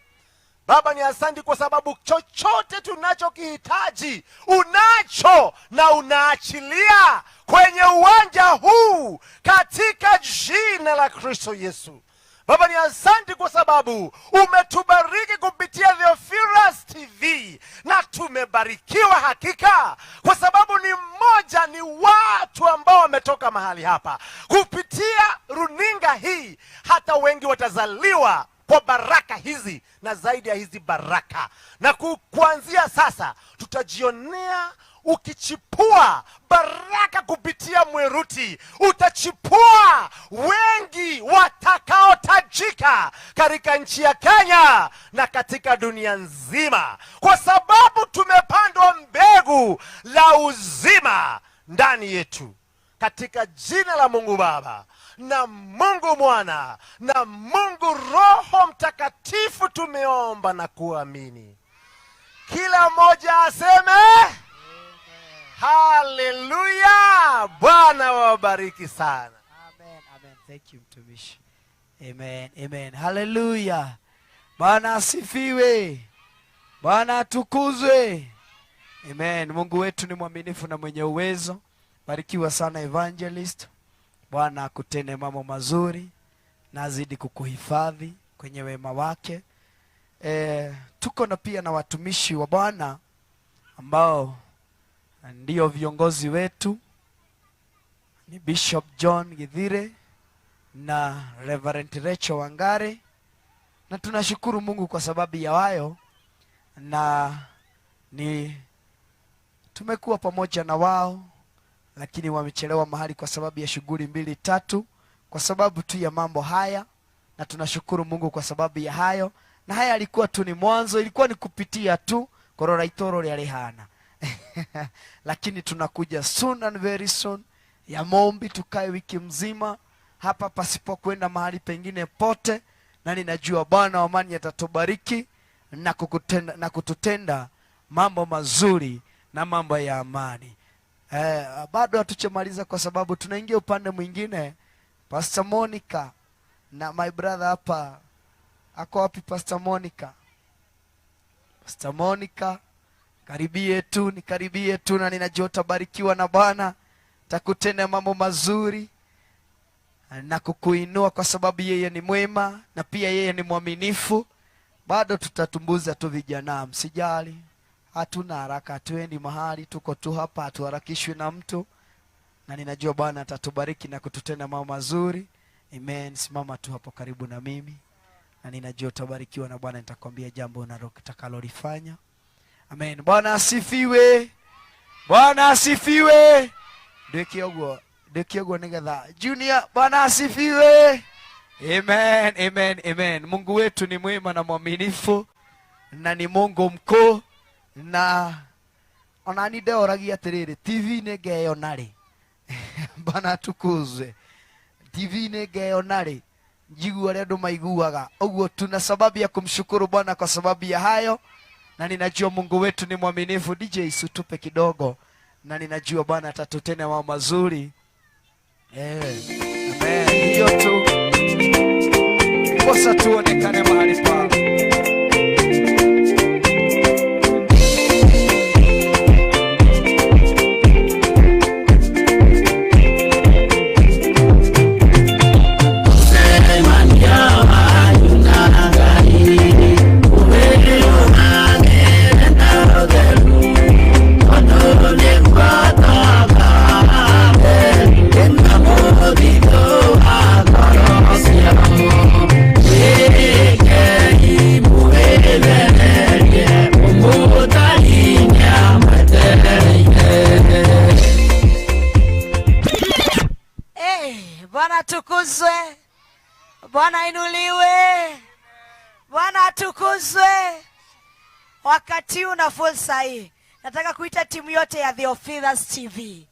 Baba, ni asante kwa sababu chochote tunachokihitaji unacho na unaachilia kwenye uwanja huu katika jina la Kristo Yesu. Baba, ni asante kwa sababu umetubariki kupitia Theophilus TV na tumebarikiwa hakika, kwa sababu ni mmoja, ni watu ambao wametoka mahali hapa kupitia runinga hii, hata wengi watazaliwa kwa baraka hizi na zaidi ya hizi baraka. Na kuanzia sasa tutajionea ukichipua baraka kupitia Mweruti, utachipua wengi watakaotajika katika nchi ya Kenya na katika dunia nzima, kwa sababu tumepandwa mbegu la uzima ndani yetu, katika jina la Mungu Baba na Mungu Mwana na Mungu Roho Mtakatifu tumeomba na kuamini. Kila mmoja aseme haleluya. Bwana wabariki sana. Amen, amen. Thank you mtumishi. Amen, amen. Haleluya. Bwana asifiwe. Bwana atukuzwe. Amen. Mungu wetu ni mwaminifu na mwenye uwezo. Barikiwa sana evangelist. Bwana akutende mambo mazuri na azidi kukuhifadhi kwenye wema wake. Tuko na pia na watumishi wa Bwana ambao ndio viongozi wetu, ni Bishop John Githire na Reverend Rachel Wangare, na tunashukuru Mungu kwa sababu ya wayo, na ni tumekuwa pamoja na wao, lakini wamechelewa mahali kwa sababu ya shughuli mbili tatu, kwa sababu tu ya mambo haya, na tunashukuru Mungu kwa sababu ya hayo. Na haya alikuwa tu ni mwanzo, ilikuwa ni kupitia tu korora itoro lya rehana lakini tunakuja soon and very soon ya maombi, tukae wiki mzima hapa pasipo kwenda mahali pengine pote, na ninajua Bwana wa amani atatubariki na kukutenda, na kututenda mambo mazuri na mambo ya amani. Bado hatuchamaliza kwa sababu tunaingia upande mwingine. Pastor Monica na my brother hapa, ako wapi Pastor Monica? Pastor Monica, karibie tu, nikaribie tu, na ninajua utabarikiwa na Bwana, takutenda mambo mazuri na kukuinua kwa sababu yeye ni mwema na pia yeye ni mwaminifu. Bado tutatumbuza tu vijana, msijali, hatuna haraka, hatuendi mahali, tuko tu hapa, hatuharakishwi na mtu, na ninajua Bwana atatubariki na kututenda mambo mazuri. Amen. Simama tu hapo karibu na mimi, na ninajua utabarikiwa na Bwana. Nitakwambia jambo unalotakalolifanya. Amen. Bwana asifiwe. Bwana asifiwe. Ndĩke ũguo, ndĩke ũguo nĩgetha Junior. Bwana asifiwe. Amen, amen, amen. Mungu wetu ni mwema na mwaminifu na ni Mungu mkuu, na ona ni ndeoragia atiriri, TV nĩ ngeyona rĩ? Bwana atukuzwe. TV nĩ ngeyona rĩ? Njigua ũrĩa andũ maiguaga ũguo. Tuna sababu ya kumshukuru Bwana kwa sababu ya hayo, na ninajua Mungu wetu ni mwaminifu. DJ sutupe kidogo, na ninajua Bwana atatutenda mambo mazuri. Amen. Hiyo tu kosa tuonekane mahali pale. Yeah. atukuzwe. Bwana ainuliwe. Bwana atukuzwe. Wakati huu na fursa hii, nataka kuita timu yote ya Theophilus TV.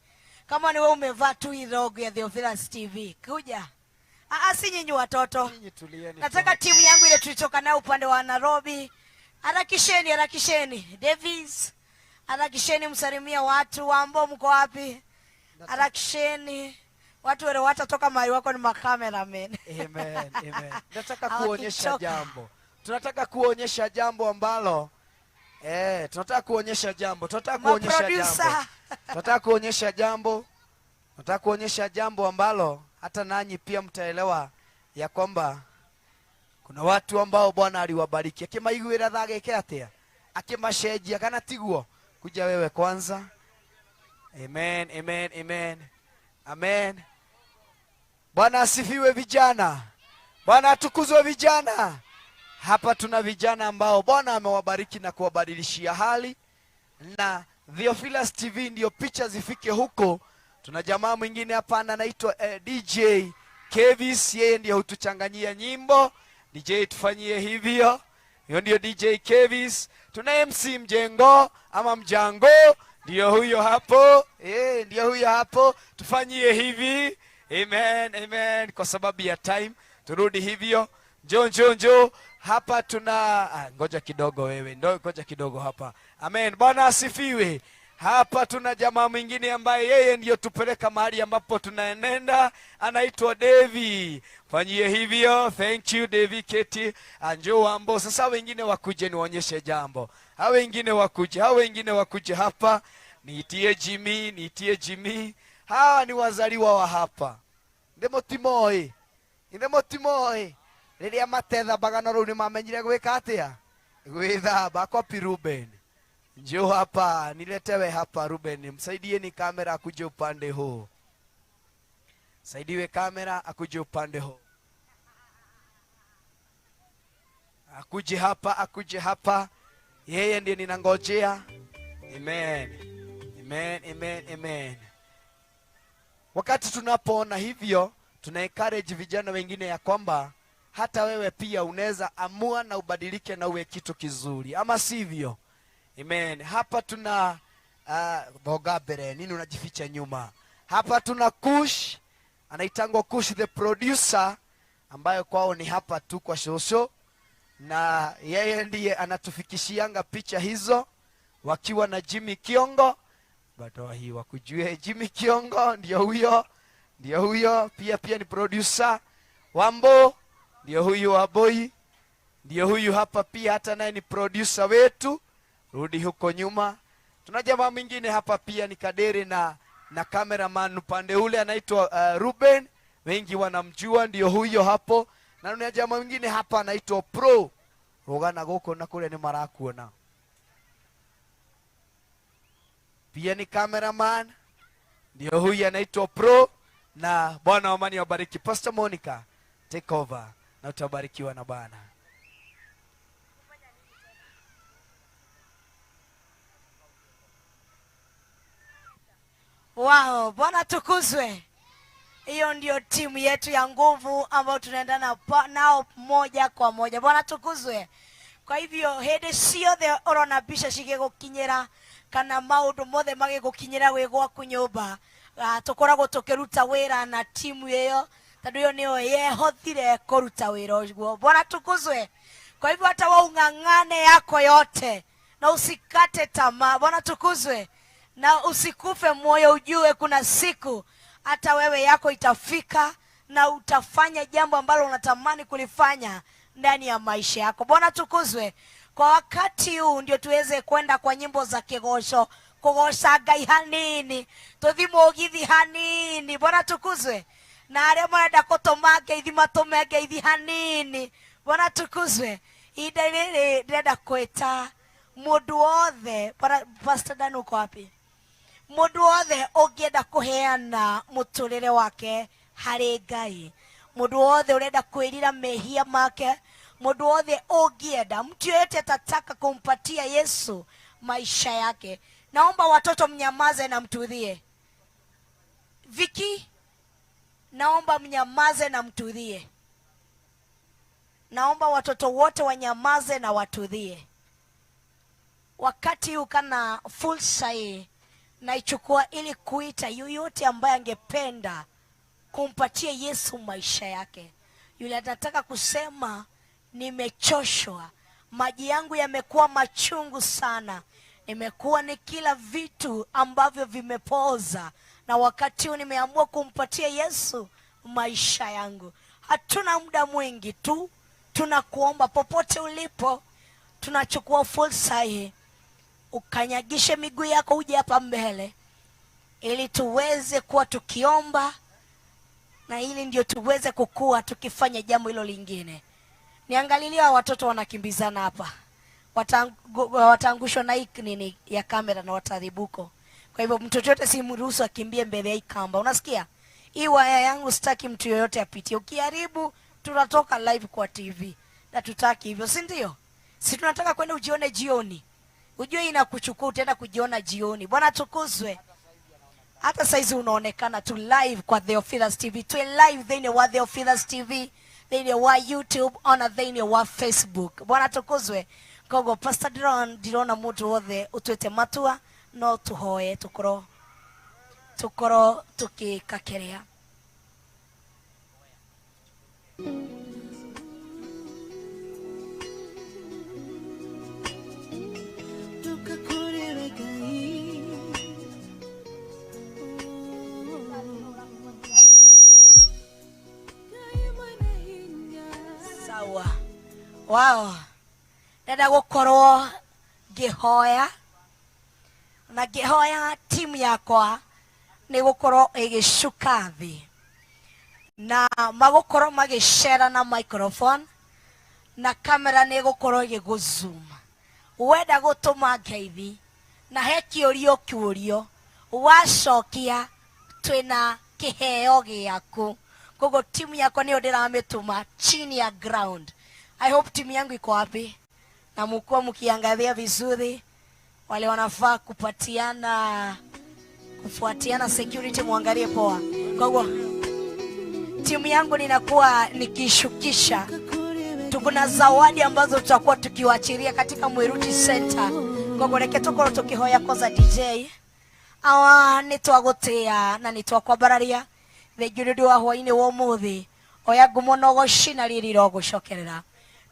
Kama ni wewe umevaa tu hii logo ya Theophilus TV, kuja. Ah, si nyinyi watoto. Nyinyi tulieni. Nataka timu yangu ile tulitoka nayo upande wa Nairobi. Harakisheni, harakisheni. Davis, harakisheni msalimia watu. Wambo mko wapi? Harakisheni. Watu wale watatoka mahali wako ni macameramen. Amen, amen. Nataka kuonyesha Hawakichoka. jambo. Tunataka kuonyesha jambo ambalo tunataka kuonyesha jambo. Tunataka kuonyesha Maproducer. jambo. Tunataka kuonyesha jambo. Tunataka kuonyesha jambo ambalo hata nanyi pia mtaelewa ya kwamba kuna watu ambao Bwana aliwabariki. Akimaiguĩra tha agĩke atĩa? Akĩmacenjia kana tiguo? Kuja wewe kwanza. Amen, amen, amen. Amen. Bwana asifiwe vijana. Bwana atukuzwe vijana. Hapa tuna vijana ambao Bwana amewabariki na kuwabadilishia hali, na Theophilus TV ndio picha zifike huko. Tuna jamaa mwingine hapa anaitwa DJ Kevis, yeye ndiye hutuchanganyia nyimbo. DJ tufanyie hivyo. Hiyo ndio DJ Kevis. Tuna MC Mjengo ama Mjango, ndio huyo hapo. Ndio huyo hapo. Tufanyie hivi. Amen, amen. Kwa sababu ya time turudi hivyo. Njoo, njoo, njoo. Hapa tuna ngoja kidogo wewe. Ndio, ngoja kidogo hapa. Amen. Bwana asifiwe. Hapa tuna jamaa mwingine ambaye yeye ndiyo tupeleka mahali ambapo tunaenenda, anaitwa Devi. Fanyie hivyo. Thank you Devi Keti. Njoo Wambo. Sasa wengine wakuje niwaonyeshe jambo. Hao wengine wakuje, hao wengine wakuje hapa. Niitie Jimmy, niitie Jimmy. Hawa ni wazaliwa wa hapa. Ndemo timoi. Ndemo timoi. Rĩrĩa matethambaga no rĩu nĩmamenyire gwĩka atĩa? Gwĩthamba. Kwapi Ruben? Njoo hapa, niletewe hapa Ruben. Msaidie ni kamera akuje upande huu. Saidiwe kamera akuje upande huu. Akuje hapa, akuje hapa. Yeye ndiye ninangojea. Amen. Amen, amen, amen. Wakati tunapoona hivyo, tuna encourage vijana wengine ya kwamba hata wewe pia unaweza amua na ubadilike na uwe kitu kizuri, ama sivyo? Amen. Hapa tuna Bogabere, nini unajificha nyuma? Hapa tuna Kush, anaitangwa Kush the producer, ambayo kwao ni hapa tu kwa shosho, na yeye ndiye anatufikishianga picha hizo wakiwa na Jimmy Kiongo. Bado hii wakujue Jimmy Kiongo ndio huyo, ndio huyo pia ni producer. Wambo ndio huyu Waboi, ndio huyu hapa pia, hata naye ni producer wetu. Rudi huko nyuma. Tuna jamaa mwingine hapa pia ni Kadere na cameraman upande ule anaitwa Ruben, wengi wanamjua, ndio huyo hapo. Na tuna jamaa mwingine hapa anaitwa Pro. Rugana goko na kule ni marakuona. Pia ni cameraman, ndio huyu anaitwa Pro. Na Bwana wa amani awabariki. Pastor Monica, take over na utabarikiwa na Bwana. Wow, Bwana tukuzwe. Hiyo ndio timu yetu ya nguvu ambayo tunaenda nao moja kwa moja. Bwana tukuzwe. Kwa hivyo hĩndĩ ciothe ũrona mbica cigĩgũkinyĩra kana maũndũ mothe magĩgũkinyĩra wĩ gwaku nyũmba, tũkoragwo tũkĩruta wĩra na timu ĩyo tondũ ĩyo nĩyo yehothire kũruta wĩra ũguo. Bwana tukuzwe. Kwa hivyo hata wewe ung'ang'ane yako yote na usikate tamaa. Bwana tukuzwe. Na usikufe moyo, ujue kuna siku hata wewe yako itafika na utafanya jambo ambalo unatamani kulifanya ndani ya maisha yako. Bwana tukuzwe. Kwa wakati huu ndio tuweze kwenda kwa nyimbo za kigosho, kugoca Ngai hanini, tuthi mugithi hanini. Bwana tukuzwe. Na aria marenda gũtũma ngeithi matũme ngeithi hanini. Bwana tukuzwe. Ihinda rĩrĩ ndĩrenda kwĩta mũndũ wothe. Bwana Pastor Dan uko wapi? Mũndũ wothe ũngĩenda kũheana mũtũrĩre wake harĩ Ngai, mũndũ wothe ũrenda kwĩrira mehia make, mũndũ wothe ũngĩenda, mtu yeyote atataka kumpatia Yesu maisha yake. Naomba watoto mnyamaze na mtulie. Viki, Naomba mnyamaze na mtulie. Naomba watoto wote wanyamaze na watulie. Wakati huu kana fursa hii naichukua ili kuita yoyote ambaye angependa kumpatia Yesu maisha yake. Yule atataka kusema nimechoshwa, maji yangu yamekuwa machungu sana, nimekuwa nikila vitu ambavyo vimepoza, na wakati huu nimeamua kumpatia Yesu maisha yangu. Hatuna muda mwingi tu, tunakuomba popote ulipo, tunachukua fursa hii ukanyagishe miguu yako uje hapa mbele ili tuweze kuwa tukiomba na ili ndio tuweze kukua tukifanya jambo hilo lingine. Niangalilia watoto wanakimbizana hapa, wataangushwa na hii nini ya kamera na wataribuko. Kwa hivyo mtoto yote simruhusu akimbie mbele ya hii kamba. Unasikia? Hii waya yangu sitaki mtu yoyote apitie. Ukiharibu tunatoka live kwa TV. Na tutaki hivyo, si ndio? Si tunataka kwenda ujione jioni. Ujue inakuchukua utaenda kujiona jioni. Bwana tukuzwe. Hata saizi unaonekana tu live kwa Theophilus TV. Tuwe live thĩinĩ wa Theophilus TV, thĩinĩ wa YouTube, ona thĩinĩ wa Facebook. Bwana tukuzwe. Koguo Pastor Diron, ndirona mũndũ wothe ũtuĩte matua, no tuhoe tukorwo tukĩka kĩrĩa. Sawa. Wow. Ndenda gukorwo ngihoya na ngihoya timu yakwa ni gukorwo igicuka thi na magukorwo magicera na microphone na kamera ni gukorwo igiguzoom. Wenda gutuma ngeithi na he kiurio kiurio wacokia twina kiheo giaku. Koguo timu yakwa niyo ndiramituma chini ya ground. I hope timu yangu iko wapi, na mkuwa mkiangalia vizuri wale wanafaa kupatiana kufuatiana security muangalie poa. Koguo timu yangu ninakuwa nikishukisha, tuko na zawadi ambazo tutakuwa tukiwaachilia katika Mwiruti Center. Koguo reke tukorwo tukihoya koza DJ awa nitwagutia na nitwakwambararia thengiũ nĩ ũndũ wa hwainĩ wa ũmũthĩ. Oya ngumo na ũgoci na riri rogucokerera.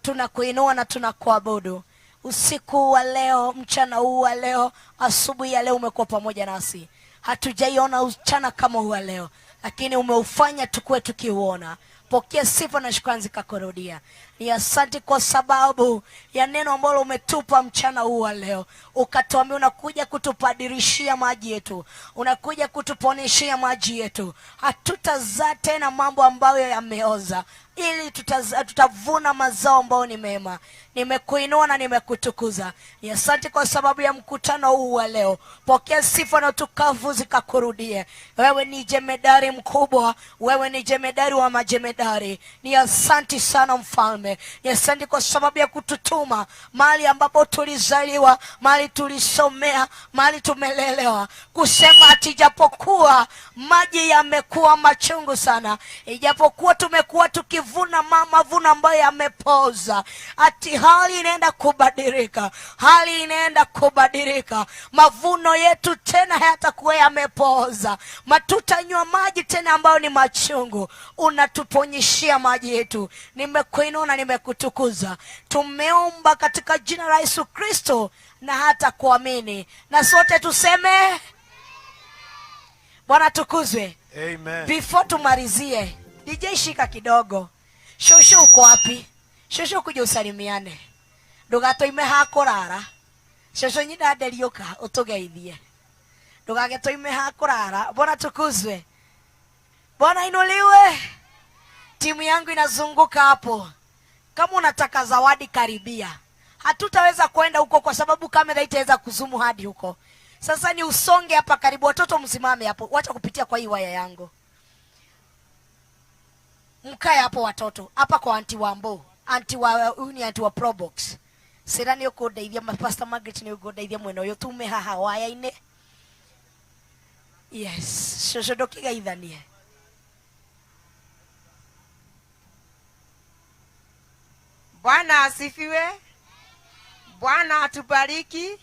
Tunakuinua na tunakuabudu usiku wa leo, mchana huu wa leo, asubuhi ya leo umekuwa pamoja nasi. Hatujaiona mchana kama huu wa leo, lakini umeufanya tukue tukiuona. Pokea sifa na shukrani zikakurudia. Ni asante kwa sababu ya neno ambalo umetupa mchana huu wa leo. Ukatuambia unakuja kutupadirishia maji yetu, unakuja kutuponeshia maji yetu. Hatutazaa tena mambo ambayo yameoza, ili tutavuna mazao ambayo ni mema. Nimekuinua na nimekutukuza. Ni asante kwa sababu ya mkutano huu wa leo. Pokea sifa na utukufu zikakurudie. Wewe ni jemedari mkubwa, wewe ni jemedari wa majemedari. Ni asante sana mfalme. Ni asante kwa sababu ya kututuma mahali ambapo tulizaliwa, mahali tulisomea, mahali tumelelewa, kusema ati japokuwa maji yamekuwa machungu sana, ijapokuwa tumekuwa tukivuna mavuno ambayo yamepoza, ati hali inaenda kubadilika, hali inaenda kubadilika. Mavuno yetu tena hayatakuwa yamepoza, matutanywa maji tena ambayo ni machungu. Unatuponyeshia maji yetu. Nimekuinua na nimekutukuza. Tumeomba katika jina la Yesu Kristo na hata kuamini, na sote tuseme Bwana tukuzwe. Amen. Before tumalizie, DJ shika kidogo. Shosho uko wapi? Shosho kuja usalimiane. Ndugatoime ha kurara. Shosho nyina nderiuka utugeithie. Ndugagetoime ha kurara. Bwana tukuzwe. Bwana inuliwe. Timu yangu inazunguka hapo. Kama unataka zawadi karibia. Hatutaweza kwenda huko kwa sababu kamera itaweza kuzumu hadi huko. Sasa ni usonge hapa karibu, watoto msimame hapo. Wacha kupitia kwa hii waya yangu. Mkae hapo watoto. Hapa kwa anti Wambo. Anti wa huyu ni anti wa Probox. Sira ni ukundeithia, Pastor Margaret ni ukundeithia mwena uyu tume haha waya-inĩ. Yes, shosho ndukigeithanie. Bwana asifiwe. Bwana atubariki.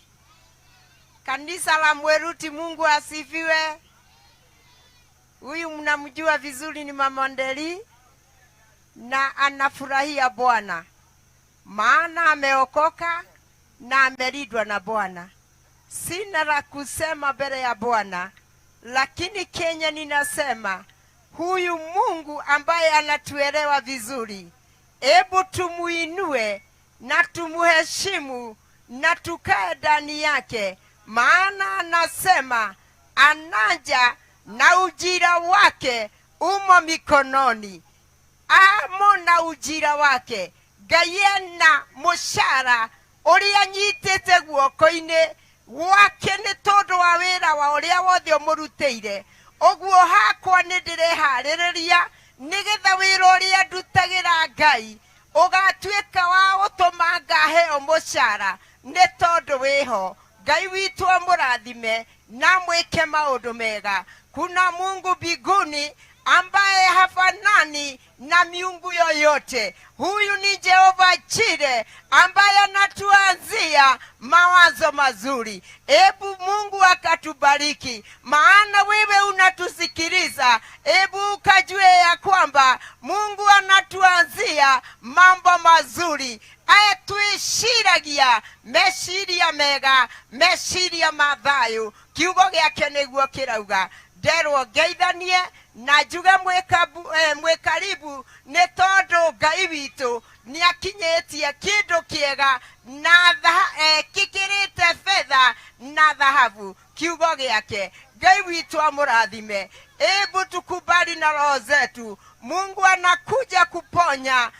Kanisa la Mweruti, Mungu asifiwe. Huyu mnamjua vizuri ni Mama Ndeli, na anafurahia Bwana maana ameokoka na amelindwa na Bwana. Sina la kusema mbele ya Bwana, lakini Kenya ninasema huyu Mungu ambaye anatuelewa vizuri, ebu tumuinue na tumuheshimu na tukae ndani yake, maana anasema anaja na ujira wake umo mikononi, amo na ujira wake. Ngai ena mũcara ũrĩa anyitĩte guoko-inĩ gwake nĩ tondũ wa wĩra wa ũrĩa wothe ũmũrutĩire. Ũguo hakwa nĩ ndĩreharĩrĩria nĩgetha wĩra ũrĩa ndutagĩra Ngai ũgatuĩka wa gũtũma ngaheo mũcara nĩ tondũ wĩho. Ngai witũ amũrathime na mwĩke maũndũ mega. Kuna Mungu mbinguni ambaye hafanani na miungu yoyote. Huyu ni Jehova Jire ambaye anatuanzia mawazo mazuri. Ebu Mungu akatubariki, maana wewe unatusikiliza. Ebu ukajue ya kwamba Mungu anatuanzia mambo mazuri. Atwiciragia meciria mega, meciria ma thayu. Kiugo gĩake nĩguo kĩrauga nderwo ngeithanie na njuge mwĩkaribu nĩ tondũ Ngai witũ nĩakinyĩtie kĩndũ kĩega na kĩkĩrĩte betha na thahabu. Kiugo gĩake Ngai witũ amũrathime. Ebu tukubali na roho zetu, Mungu anakuja kuponya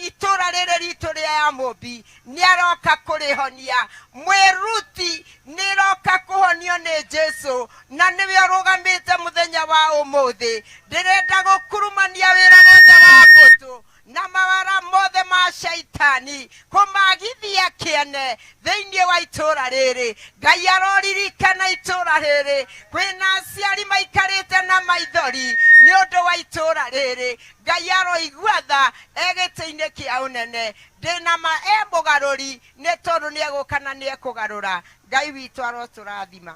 itũra rĩrĩ ritũ rĩa ya Mũmbi nĩaroka kũrĩhonia. Mwĩruti nĩroka kũhonio nĩ Jesũ na nĩwe ũrũgamĩte mũthenya wa ũmũthĩ. Ndĩrenda gũkurumania wĩra wothe wa mbũtũ na mawara mothe ma shaitani kũmagithia kĩene thĩinĩ wa itũra rĩrĩ. Ngai aroririkana itũra rĩrĩ. Kwĩna aciari maikarĩte na maithori nĩ ũndũ wa itũra rĩrĩ. Ngai aroigua tha e gĩtĩ-inĩ kĩa ũnene. Ndĩna ma e mũgarũri nĩ tondũ nĩegũka na nĩekũgarũra. Ngai witũ arotũrathima.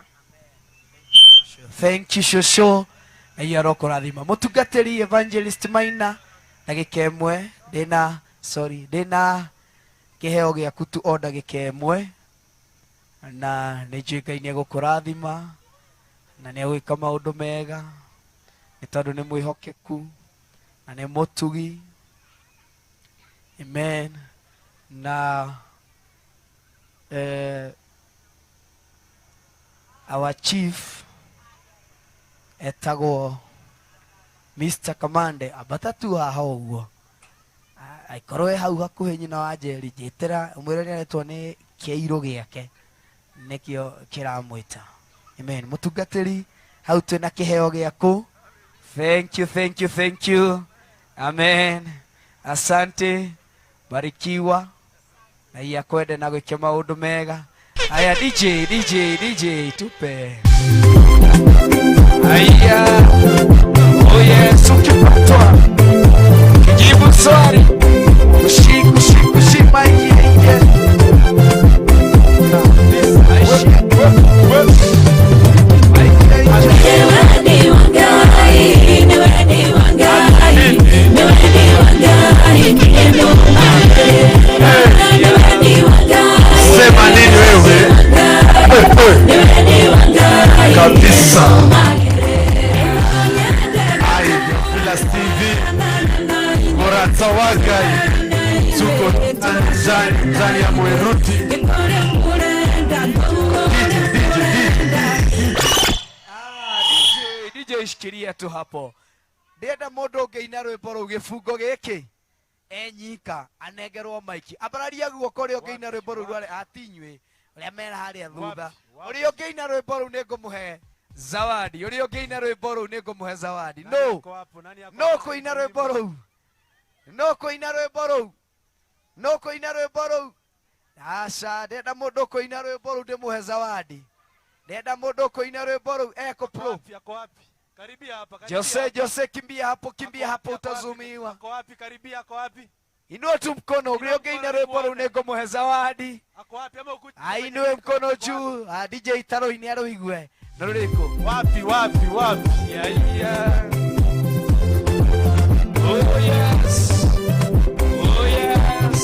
Thank you shosho. Ngai arokũrathima. Mũtungatĩri Evangelist Maina, ndagĩka ĩmwe ndĩna, sorry, ndĩna kĩheo gĩaku tu o ndagĩka ĩmwe, na nĩ njũĩ Ngai nĩegũkũrathima na nĩegwĩka maũndũ mega nĩ tondũ nĩ mwĩhokeku na nĩ mũtugi. Amen. Na our chief etagwo Mr. Kamande, ambata tu haha ũguo, aikorwo e hau hakuhĩ nyina wa Njeri, njĩtĩra ũmwĩre nĩaretwo nĩ kĩirũ gĩake nĩkĩo kĩramwĩta. Amen. Mũtungatĩri hau twĩna kĩheo gĩaku. Thank you, thank you, thank you. Amen. Asante. Barikiwa na iya kwende na gwĩka maũndũ mega. Aya DJ, DJ, DJ tupe. Aya. Oh yes, ukipatwa kijibu swali ushiku shiku shima ingie. Sema nini wewe? Kabisa. TV Murata Wagai tuko ndani ya Mweruti. DJ shikilia tu hapo. Ndĩrenda mũndũ ũngĩina rwĩmbo rũu gĩbungo gĩkĩ enyika anengerwo maiki. Ambararia guoko ũrĩa ũngĩina rwĩmbo rũu rwarĩ atinywe ũrĩa mera harĩa thutha. Ũrĩa ũngĩina rwĩmbo rũu nĩngũmũhe zawadi. Ũrĩa ũngĩina rwĩmbo rũu nĩngũmũhe zawadi. No. No kũina rwĩmbo rũu. No kũina rwĩmbo rũu. No kũina rwĩmbo rũu. Aca, ndĩrenda mũndũ ũkũina rwĩmbo rũu ndĩmũhe zawadi. Ndĩrenda mũndũ ũkũina rwĩmbo rũu eko pro. Karibia hapa, karibia. Jose, Jose, kimbia hapo, kimbia hapo utazumiwa. Ako wapi? Karibia, ako wapi? Inua tu mkono uria ũngĩina rwĩmbo rũu nĩngũmũhe zawadi. Ako wapi ama ukuje? Ainue mkono juu. Ah, DJ Taroini arũigue. Na rũrĩkũ? Wapi wapi wapi? Yeah, yeah. Oh yes. Oh yes.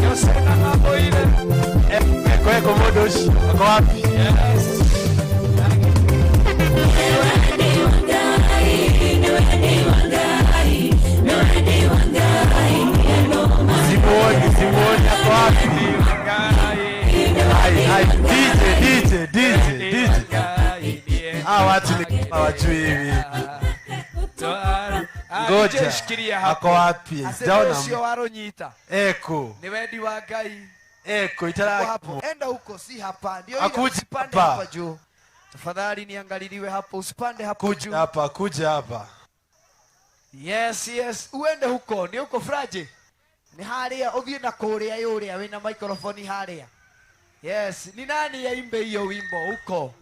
Yosena mambo ile. Eko eko mũndũ ũcio. Ako wapi? Yes. Simuoni, simuoni ako wapi? Ai ai DJ DJ DJ DJ. Hawa watu ni kama wajui hivi. Ngoja. Shikilia Ako hapo. wapi? Aseme Sijaona. ũcio warũnyita. Eko. Ni wendi wa Ngai. Eko Uko itara hapo. Enda huko, si hapa. Ndio ile Akuja usipande hapa. hapa juu. Tafadhali niangaliliwe hapo, usipande hapo Kuja juu. hapa, kuja hapa. Yes, yes. Uende huko, ni huko Fraje. Ni haria, uthie na kuria yuria wina microphone haria. Yes, ni nani yaimbe hiyo wimbo huko?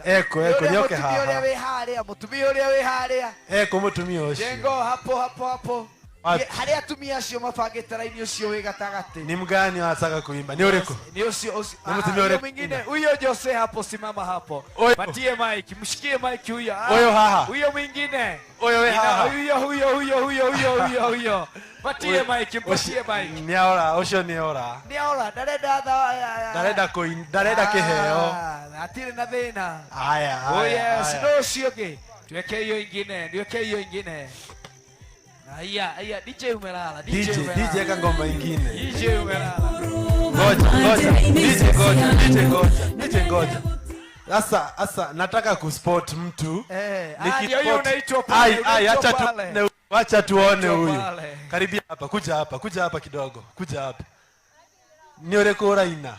Eko eko Ũrĩa nyoke mũtumia ũrĩa haha. wĩ haria, mũtumia ũrĩa wĩ haria. Eko mũtumia ũcio. Jengo hapo hapo hapo. Wapi? Harĩa atumia acio mabangĩte raini ũcio wĩ gatagatĩ. Ni mgani wanataka kuimba? Ni ũrĩkũ? Ni ũcio ũcio. Ni mũtumia Ah, ũrĩkũ? huyo mwingine, huyo Jose hapo, simama hapo. Huyo. Patie mic, mshikie mic huyo. Ah, Huyo haha. Huyo mwingine. Huyo we Ina- haha. Huyo huyo huyo huyo huyo huyo huyo. Patie mic, mpatie mic. Nĩ ora, ũcio nĩ ora. Nĩ ora, ndarenda tha. Ndarenda kũin, ndarenda kĩheo. Ah, hatirĩ na thĩna. Aya, Oh aya. yes, aya. no ũcio ũngĩ. Tuweke hiyo ingine, niweke hiyo ingine. Aya, aya, DJ umelala, DJ DJ, umelala. DJ eka ngoma ingine. DJ umelala. Ngoja, ngoja. DJ ngoja, DJ ngoja, DJ ngoja. Sasa, sasa nataka kuspot mtu. Eh, ah, ndio hiyo unaitwa pale, Ai, ai, unaitwa acha pale. tuone, acha tuone Unaitwa huyu. pale. Karibia hapa, kuja hapa, kuja hapa kidogo, kuja hapa. Ni ũrĩkũ ũraina?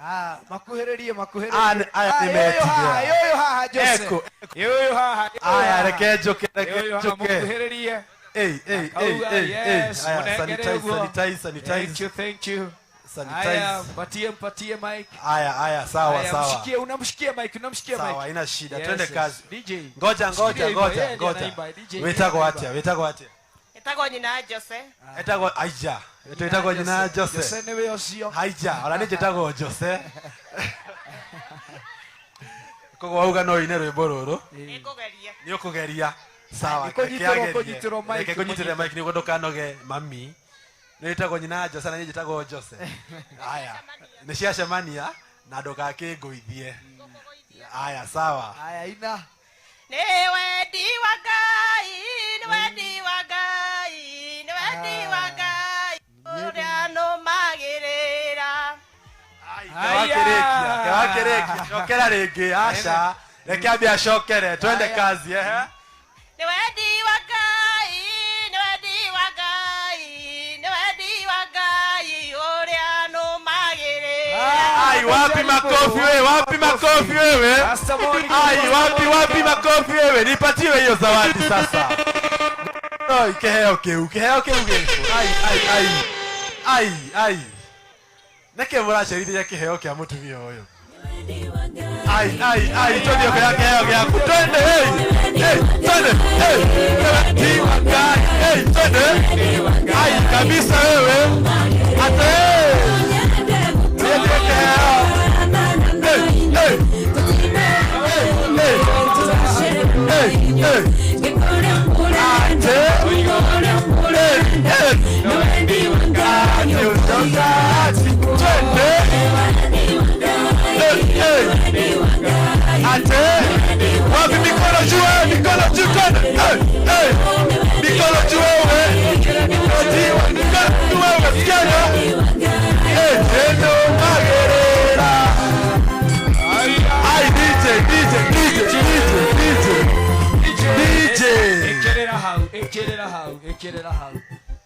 Ah, makuhĩrĩrie makuhĩrĩrie. Ah, aya Ah, nĩmetirie. yoyo haha, yoyo haha Jose. Eko, Huyo haha. huyo Aya, haha. reke njoke, reke Huyo haha, njoke. mkuhĩrĩrie. Ei, ei, ei, Akauga, ei, ei. yes, Aya, munengere sanitize, ũguo. sanitize, Thank sanitize. you, thank you. Aya, Sanitize. mpatie, mpatie mic. Aya, aya, sawa, Aya, sawa. mshikie, unamshikia mic, unamshikia mic. Sawa, haina shida. Yes, Twende yes. kazi. DJ. Ngoja, ngoja, Shikilia hivyo, ngoja, yeye ndiye ngoja. anaimba, DJ Wĩtagwo anaimba. atĩa? Wĩtagwo atĩa? Etagwo nyina Jose. Etagwo Aija. Wĩtagwo nyina Jose Jose. nĩwe ũcio. Haija, ona niĩ njĩtagwo Jose. Koguo wauga no ũine rwĩmbo rũrũ. Nĩngũgeria. Nĩ ũkũgeria. Sawa, Nĩ kũnyitĩrwo, reke agerie. kũnyitĩrwo mic, Reke ngũnyitĩre mic nĩguo ndũkanoge mami. Nĩ wĩtagwo nyina Jose na niĩ njĩtagwo Jose. Aya, nĩ ciacemania na ndũgakĩngũithie. Aya, sawa. Aya, ina. Nĩ wendi wa Ngai, nĩ wendi wa Ngai, nĩ wendi wa Ngai ũrĩa nũmagĩrĩra. Kewakĩrĩkia, kewakĩrĩkia. Cokera rĩngĩ, aca. Reke ambe acokere, twende kazi, ehe. Nĩ wendi wa Ngai, nĩ wendi wa Ngai, nĩ wendi wa Ngai ũrĩa nũmagĩrĩra. Ai, wapi makofi wewe? Wapi makofi wewe? Pastor Monica, Ai, wapi wapi makofi wewe? Nipatiwe hiyo zawadi sasa. No, kiheo kiu, kiheo kiu gĩkũ. Ai, ai, ai. Ai, ai. Nĩkĩ mũracerithia kĩheo kĩa mũtumia ũyũ? Ai, ai, ai, twende ũkĩoya kĩheo gĩaku. Twende, hey. Hey, twende, hey. Wendi wa Ngai, hey, twende. Ai, kabisa wewe. Ate, hey. Twende kĩheo. Hey, hey. Hey, hey. Hey, hey. Ate. Hey, hey. Ate utokaji. Twende. Hey, hey. Ate. Wapi mikono juu wewe, mikono juu twende. Hey, hey. Mikono juu wewe. Mikono juu wewe, sikia. Hey, eno magerera. Ai, DJ, DJ, DJ, DJ, DJ. DJ. Ekerera hau, ekerera hau, ekerera hau.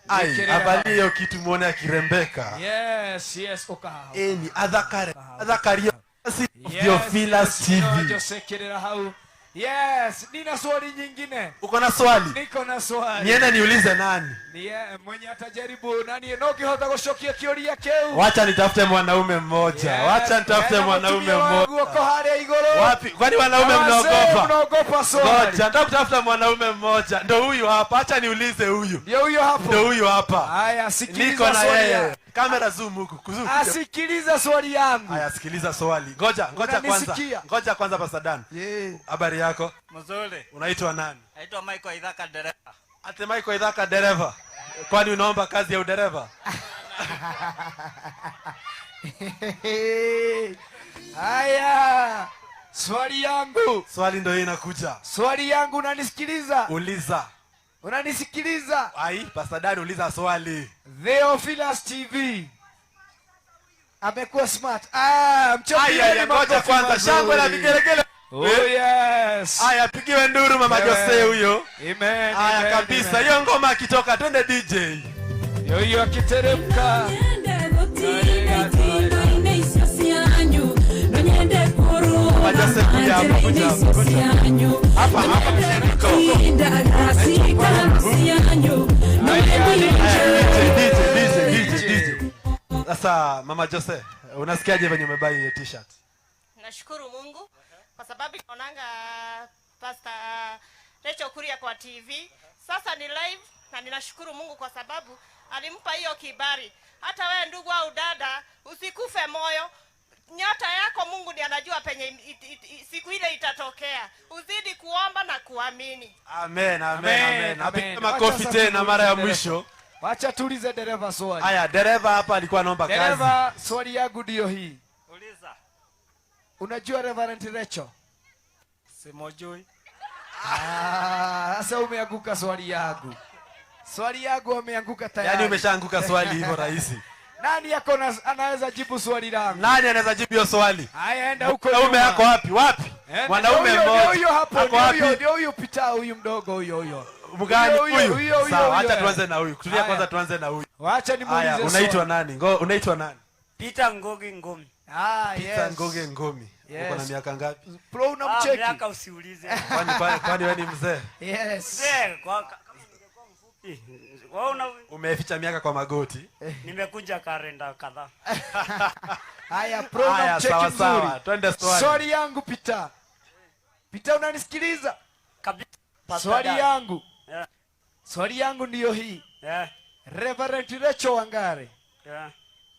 Ai, Ekerera avalie hiyo kitu muone akirembeka. Yes, yes, uka hau. Eh, ni athakare, athakario. Si Yes, Theophilus yes, no, TV. Jose ekerera hau. Yes, nina swali nyingine. Uko na swali? Niko na swali. Niende niulize nani? Ni mwenye atajaribu nani no ngihota gucokia kĩũria kĩu. Wacha nitafute mwanaume mmoja. Yes, Wacha nitafute ena mwanaume mũtumia mmoja. waguo. Moko haria iguru. Wapi? Kwani wanaume Wazee mnaogopa? Mnaogopa swali. Ngoja, nataka kutafuta mwanaume mmoja. Ndio huyu hapa. Acha niulize huyu. Ndio huyo hapo. Ndio huyu hapa. Haya, sikiliza Niko na swali yeye. yangu. Kamera zoom huku. Kuzoom. Asikiliza swali yangu. Haya, sikiliza swali. Ngoja, ngoja kwanza. Unanisikia? Ngoja kwanza, Pastor Dan. Yeah. Habari yako? Mzuri. Unaitwa nani? Naitwa Michael Idhaka, dereva. Ate Michael Idhaka, dereva. Kwani unaomba kazi ya udereva? Haya, swali yangu. Swali ndio hii inakuja. Swali yangu, unanisikiliza? Uliza. Unanisikiliza? Ai, Pastor Dan, uliza swali. Theophilus TV amekuwa smart. Ah, Aya, mchapieni aya, ngoja makofi kwanza. mazuri. Shangwe na vigelegele. Oh yes. Aya, pigiwe nduru mama Amen. Jose huyo. Amen. Aya amen, kabisa. amen. Hiyo ngoma akitoka, twende DJ. Ndio hiyo akiteremka. Mama Jose, kuja hapa, kuja hapa, kuja. Hapa, hapa niko. Aya, DJ, DJ, DJ, DJ. Sasa Mama Jose, unasikiaje venye umebuy hiyo t-shirt? Nashukuru Mungu kwa sababu naonanga Pastor Rachel Kuria kwa TV. Sasa ni live na ninashukuru Mungu kwa sababu alimpa hiyo kibali. Hata wewe ndugu au dada, usikufe moyo. Nyota yako Mungu ndiye anajua penye siku ile itatokea. Uzidi kuomba na kuamini. Amen, amen, amen. Amen. Apige makofi Wacha tena sasa mara ya tuulize mwisho. Wacha tuulize dereva swali. Aya, dereva hapa alikuwa anaomba kazi. Dereva, swali yangu ndiyo hii. Uliza. Unajua Reverend Rachel? Simojui. Ah, sasa umeanguka swali yangu. Swali yangu ameanguka tayari. Yaani umeshaanguka swali hivyo rahisi. Nani yako anaweza jibu swali langu? Nani anaweza jibu hiyo swali? Haya, enda huko Mwanaume nyuma. ako wapi? Wapi? Enda. Mwanaume Ndio huyo, mmoja. ndio huyo hapo, Ako ndio huyo, wapi? ndio huyo pita huyu mdogo huyo huyo. Mgani Huyo, huyo, huyu? huyo, huyo, Sawa, huyo. acha tuanze na huyu. Tulia Haya. kwanza tuanze na huyu. Wacha nimuulize Haya, swali. unaitwa nani? Unaitwa nani? Peter Ngugi Ngumi. Ah, Peter yes. Ngoge Ngomi. Yes. Uko na miaka ngapi? Pro Ah, unamcheki. miaka usiulize. Kwani wewe ni mzee? Yes. Mzee, kama ningekuwa mfupi. Wewe una Umeficha miaka kwa magoti. Nimekunja kalenda kadhaa. Haya, pro Haya, unamcheki sawa mzuri. sawa. Twende swali. Swali yangu Peter. Peter, unanisikiliza? Kabisa. Pastor Swali Dan. yangu. Yeah. Swali yangu ndiyo hii. Yeah. Reverend Rachel Wangari Yeah.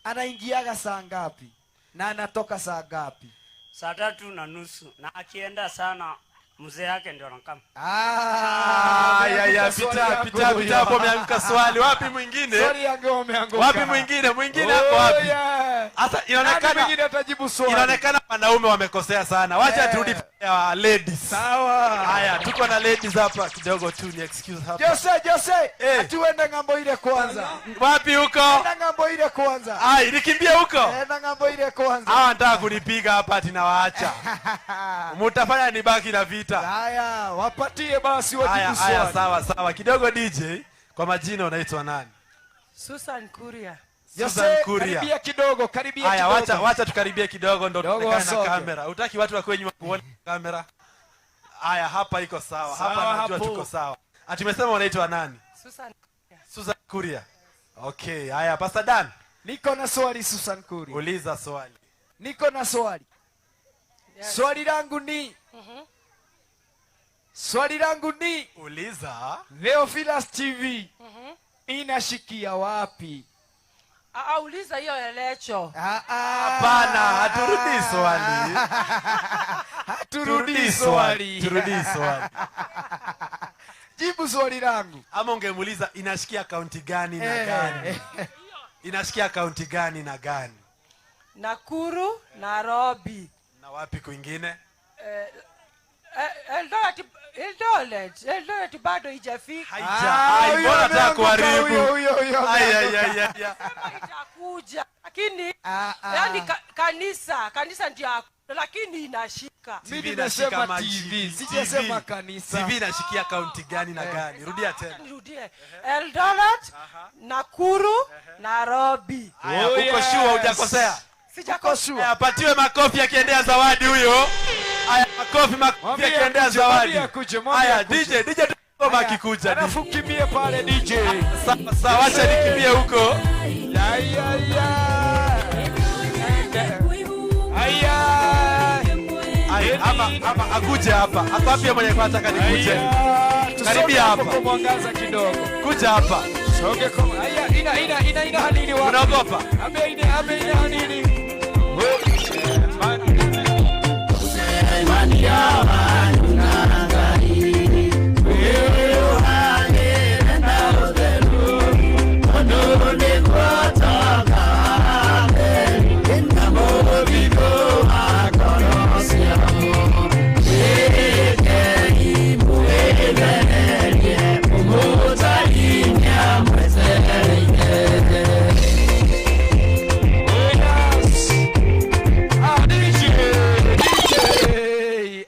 anaingiaga saa ngapi na anatoka saa ngapi? 3:30 na akienda sana mzee yake ndio anakama. Ah, Aya, ya, ameanguka swali Peter, yangu Peter, huyo. Peter hapo ameanguka swali. Wapi mwingine? Swali yangu ameanguka. Wapi mwingine? Mwingine ako Oh, wapi? yeah. Sasa Nani mwingine atajibu swali? inaonekana wanaume wamekosea sana. Wacha Eh. turudi kwa ladies. Sawa. Haya, tuko na ladies hapa kidogo tu, ni excuse hapa. Jose, Jose, Eh. atuende ng'ambo ile kwanza. Wapi huko? Enda ng'ambo ile kwanza. Ai, nikimbie huko. Enda ng'ambo ile kwanza. Hawa nataka kunipiga hapa ati nawaacha. Mutafanya nibaki na vita. Haya, wapatie basi wajibu Haya, haya, swali. sawa sawa. Kidogo DJ, kwa majina unaitwa nani? Susan Kuria. Jose, Susan Kuria. karibia kidogo, karibia Haya, kidogo. wacha tukaribie kidogo ndo Kidogo tuonekane na wasoge. kamera. Hutaki watu wa kwenyu kuona kamera? Haya, hapa iko sawa. Hapa Sawa, najua hapo. tuko sawa. Ati umesema unaitwa nani? Susan Kuria. Susan Kuria. Okay, haya Pastor Dan, Niko na swali Susan Kuria. uliza swali. Niko na swali. Yes. Swali langu ni Swali langu ni Uliza. Theophilus TV inashikia wapi? Ah, uliza hiyo elecho. Ah, ah. Hapana, haturudi swali. Haturudi swali. Turudi swali. Jibu swali langu. Ama ungemuuliza inashikia kaunti gani na gani? Inashikia kaunti gani na gani? Nakuru, Nairobi. Na wapi kwingine? Eldoret bado haijafika. Haija. Ah, Ai, huyo mbona nataka ameanguka, kuharibu? huyo, huyo, huyo Ai, ai, ameanguka. ai, ai, ai. Itakuja. Lakini Ah, ah. yani kanisa ndio lakini inashika. Mimi TV nimesema inashika TV, maji. sijasema TV. kanisa. TV inashikia kaunti gani na gani? Rudia tena. Nirudie. Eldoret, Nakuru, Nairobi. Haya, Oh, uko yes. sure hujakosea? Sijakosea. Haya, apatiwe makofi akiendea zawadi huyo. Haya, makofi, makofi Mwambie akiendea akuje, zawadi. mwambie akuje, mwambie Haya, akuje. DJ, DJ ngoma akikuja. Alafu kimbie pale DJ. Sawa sawa, acha nikimbie huko. Ya, ya, ya. Aya. Ama akuje hapa. Ako wapi mwenye kwa nataka nikuje? Karibia hapa. Kwa mwangaza kidogo. Kuja hapa. Songe kwa. Aya, ina ina ina ina hanini wapi? Unaogopa? Abe ina abe ina hanini.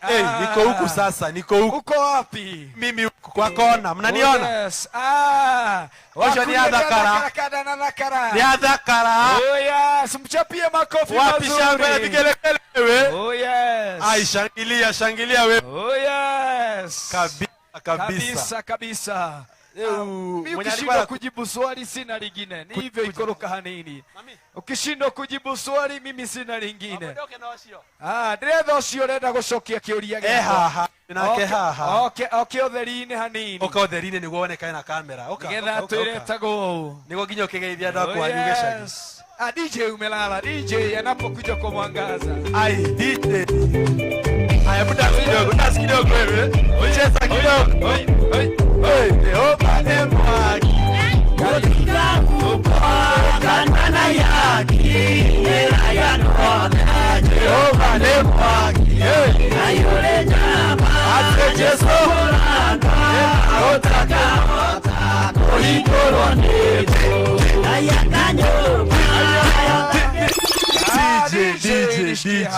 Hey, niko huku sasa, niko huku. Uko wapi? Mimi huku kwa kona, mnaniona? Oh, yes. Ah, Osho ni adhakara. Ni adhakara. Oh yes, mchapie makofi Wapi mazuri. shangwe na vigelegele wewe? Oh yes. Ai, shangilia, shangilia wewe. Oh yes. Kabisa, kabisa. Kabisa, kabisa. Mimi Mwenye ukishindwa alikuwa kujibu swali sina lingine. Ni hivyo ikoroka hanini. Ukishindwa kujibu swali mimi sina lingine. Ah, ndĩretha ũcio ũrenda gũcokia kĩũria Eh, haha. Nake haha. Okay, okay, ũtheri-inĩ hanini. Oka ũtheri-inĩ nĩguo wonekane na kamera. Oka. Nĩgetha oka, oka. twĩretagwo ũũ. Nĩguo nginya ũkĩgeithia andũ Oh, a kwanyu gĩcagi. yes. Ah, DJ umelala. DJ anapokuja kwa mwangaza. Ai, DJ. Haya, muda kidogo, dance kidogo wewe. Cheza kidogo. Oi, Jehova ni mwaki. Jehova ni mwaki. Ate Jesu. DJ, DJ, DJ.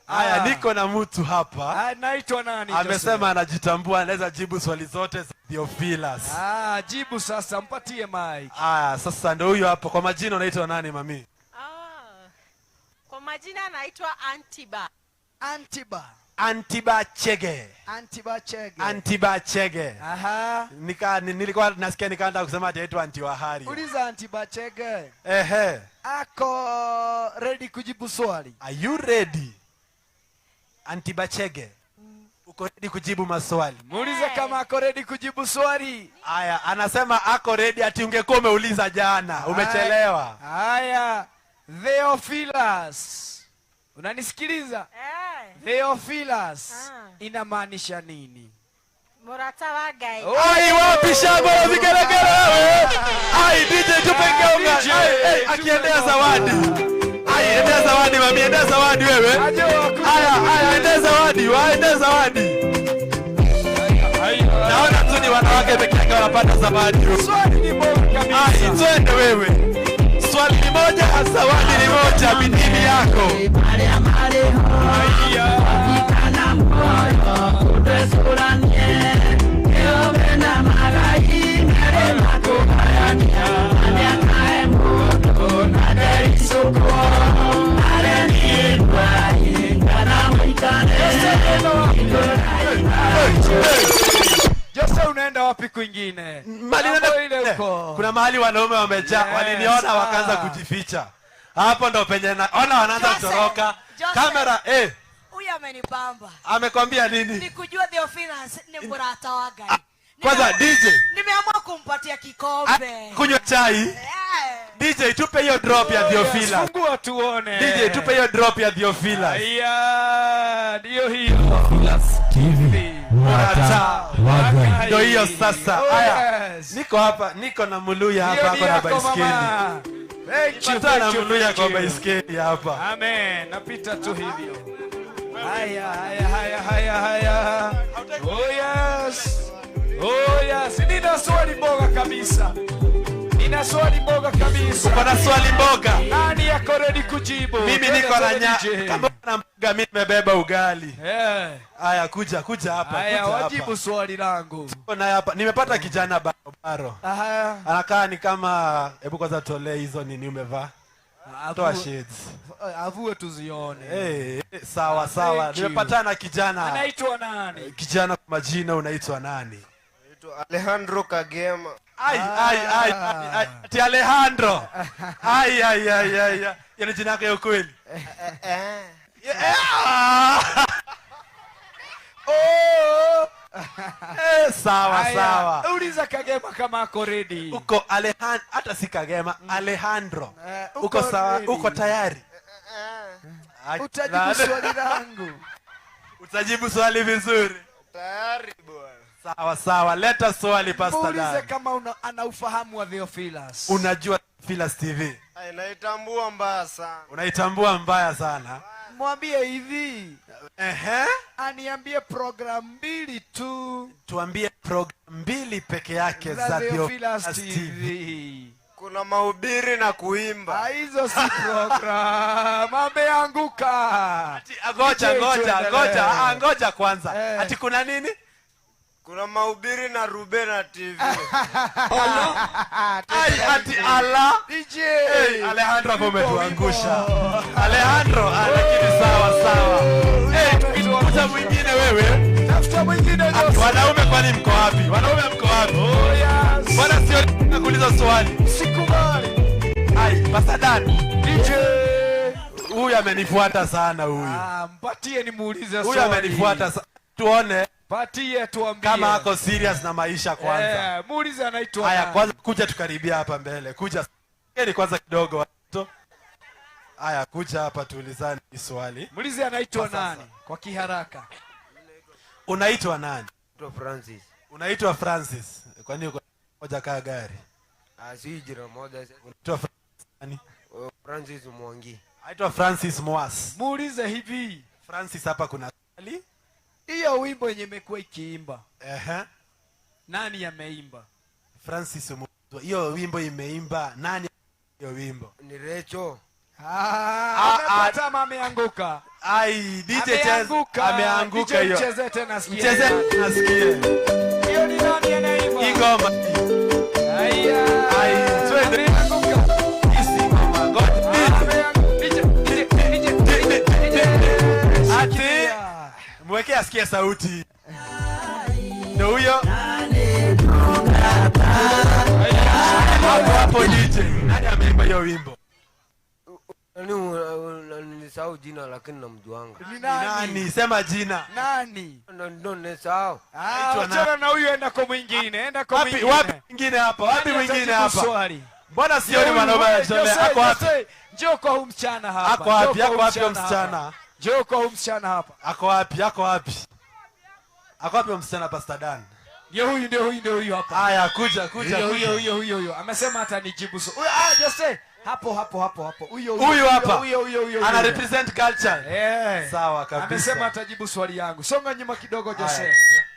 Haya, niko na mtu hapa. Anaitwa nani? Amesema anajitambua, anaweza jibu swali zote za Theophilus. Ah, jibu sasa, mpatie mic. Aya, sasa ndio huyo hapo. Kwa majina unaitwa nani mami? Kwa majina anaitwa Antiba. Antiba. Antiba Chege. Antiba Chege. Antiba Chege. Aha. Nilikuwa nasikia nikaanza kusema ati aitwa Anti Wahari. Uliza Antiba Chege. Ehe. Ako ready kujibu swali? Are you ready? Antiba Chege. Uko ready kujibu maswali? Muulize kama ako ready kujibu swali. Aya, anasema ako ready, ati ungekuwa umeuliza jana, umechelewa. Haya, Theophilus. Unanisikiliza? Theophilus inamaanisha nini? Murata wa Ngai. Ai, wapi shangwe na vigelegele wewe? Ai, DJ tupe ngoma. Ai, ai, akiendea zawadi. Ai, endea zawadi mami, endea zawadi wewe. Aya, aya, endea zawadi, wa endea zawadi. Naona tu ni wanawake peke yake wanapata zawadi. Swali ni moja kabisa. Ai, twende wewe. Swali ni moja, zawadi ni moja, bidii yako. Jose, unaenda wapi kwingine? Mali Mambo naenda ile huko. Kuna mahali wanaume wamejaa, Yes, waliniona wakaanza kujificha. Hapo ndo penye na ona wanaanza Jose, kutoroka. Jose. Kamera Huyu amenibamba. Amekwambia nini? Nikujua Theophilus ni murata wa Ngai. Kwanza DJ. Nimeamua kumpatia kikombe. Kunywa chai. DJ tupe hiyo drop ya Theophilus. Fungua tuone. DJ tupe hiyo drop ya Theophilus. Aya, ndio hiyo. TV. Murata. Wagai. Ndio hiyo sasa. Oh, Aya. yes. Niko hapa, niko na Muluya hapa Hiyo ako ni na yako, baiskeli. mama. Thank you, Nipatana na thank you, Muluya thank kwa you. baiskeli hapa. Amen. Napita tu hivyo. Haya, haya, haya, haya, haya. Oh yes. Oh yes. Nina swali mboga kabisa. Nina swali mboga kabisa. Uko na swali mboga? Nani yako ready kujibu? Mimi niko na Twende DJ. kama na mboga mimi nimebeba ugali. Haya, kuja kuja hapa. Haya, kuja hapa. wajibu swali langu. Tuko naye hapa. Nimepata kijana barobaro. Aha. Anakaa ni kama, hebu kwanza tolee hizo nini umevaa. Toa shades. Avue tuzione. Sawa sawa. Thank you. Nimepatana na kijana. Anaitwa nani? Kijana kwa majina unaitwa nani? Alejandro Kagema. Ai, ai, ai, ai, ati Alejandro. Ai, ai, ai, ai, ai. Yaani jina yako ya ukweli? Sawa sawa. Uliza Kagema kama ako ready. Uko Alejandro, hata si Kagema, Alejandro. Uko sawa, uko tayari? Utajibu swali langu. Utajibu swali vizuri. Tayari bwana. Sawa sawa, leta swali Pastor Dan. Muulize kama ana ufahamu wa Theophilus. Unajua Theophilus TV? Naitambua mbaya sana. Unaitambua mbaya sana. Mwambie hivi. Aniambie program mbili tu. Tuambie program mbili peke yake za Theophilus TV. Kuna mahubiri na kuimba. Hizo si program. Ameanguka. Ngoja ngoja ngoja, ngoja kwanza. Ati kuna nini? Kuna mahubiri na Rubena TV. Ai, ati ala. DJ. Hey, Alejandro hapo umetuangusha. Alejandro, lakini sawa sawa. Hey, tukikuta mwingine wewe. Tafuta mwingine Jose. Wanaume kwani mko wapi? Wanaume mko wapi? Oh yes. Bwana sio nakuuliza swali. Sikubali. Ai, Pastor Dan. DJ. Huyu amenifuata sana huyu. Ah, mpatie nimuulize swali. Huyu amenifuata sana. Tuone. Patie tuambie. Kama ako serious na maisha kwanza. Muulize anaitwa. Haya kwanza kuja tukaribia hapa mbele. Kuja. Ni kwanza kidogo. Haya kuja hapa tuulizane swali. Muulize anaitwa nani kwa kiharaka. Unaitwa nani? Naitwa Francis. Unaitwa Francis. Kwa nini uko moja kaa gari? Si jina moja. Unaitwa Francis nani? Francis Mwangi. Anaitwa Francis Mwas. Muulize hivi. Francis hapa kuna swali. Hiyo wimbo yenye imekuwa ikiimba. Nani ameimba? Francis, hiyo wimbo imeimba nani hiyo wimbo? Ni Recho. Amepata ama ameanguka? Ai, DJ cheza. Ameanguka hiyo. Mcheze tena sikie. Mcheze tena sikie. Hiyo ni nani anaimba? Ingoma. Aya. Ai, twende. Isi mama ngoja. DJ. Ati mweke asikie sauti. Ndio huyo. Hapo hapo DJ. Nani ameimba hiyo wimbo? Nilisahau jina lakini namjuanga. Ni nani? Sema jina. Nani? Ndio nisahau. Achana na huyu, enda kwa mwingine, enda kwa mwingine. Wapi mwingine hapa? Wapi mwingine hapa? Mbona sioni mwanaume anatembea? Ako wapi? Njoo kwa huyu msichana hapa. Ako wapi? Ako wapi msichana? Njoo kwa huyu msichana hapa. Ako wapi? Ako wapi? Ako wapi msichana Pastor Dan? Ndio huyu, ndio huyu, ndio huyu hapa. Haya, kuja kuja. Huyo huyo huyo huyo. Amesema atanijibu. Jose. Hapo hapo hapo hapo. Huyo huyu hapa. Huyo huyo huyo. Ana represent culture. Sawa kabisa. Amesema atajibu swali yangu. Songa nyuma kidogo Jose.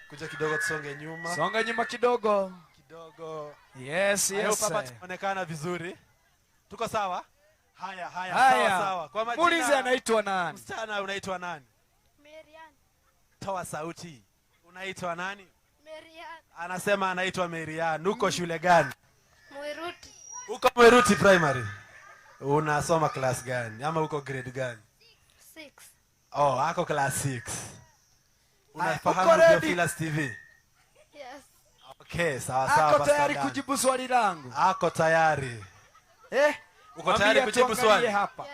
Kuja kidogo tusonge nyuma. Songa nyuma kidogo. Kidogo. Yes, yes. Hapo hapa tunaonekana vizuri. Tuko sawa? Haya haya, sawa sawa. Kwa majina. Muulize anaitwa nani? Msichana unaitwa nani? Marian. Toa sauti. Unaitwa nani? Marian. Anasema anaitwa Marian. Uko shule gani? Mweruti. Uko Mweruti Primary. Unasoma class gani? Ama uko grade gani? 6. Oh, ako class 6. Unafahamu Theophilus TV? Yes. Okay, sawa sawa. Ako tayari kujibu swali langu. Ako tayari. Uko tayari kujibu swali? Hapa. Yes.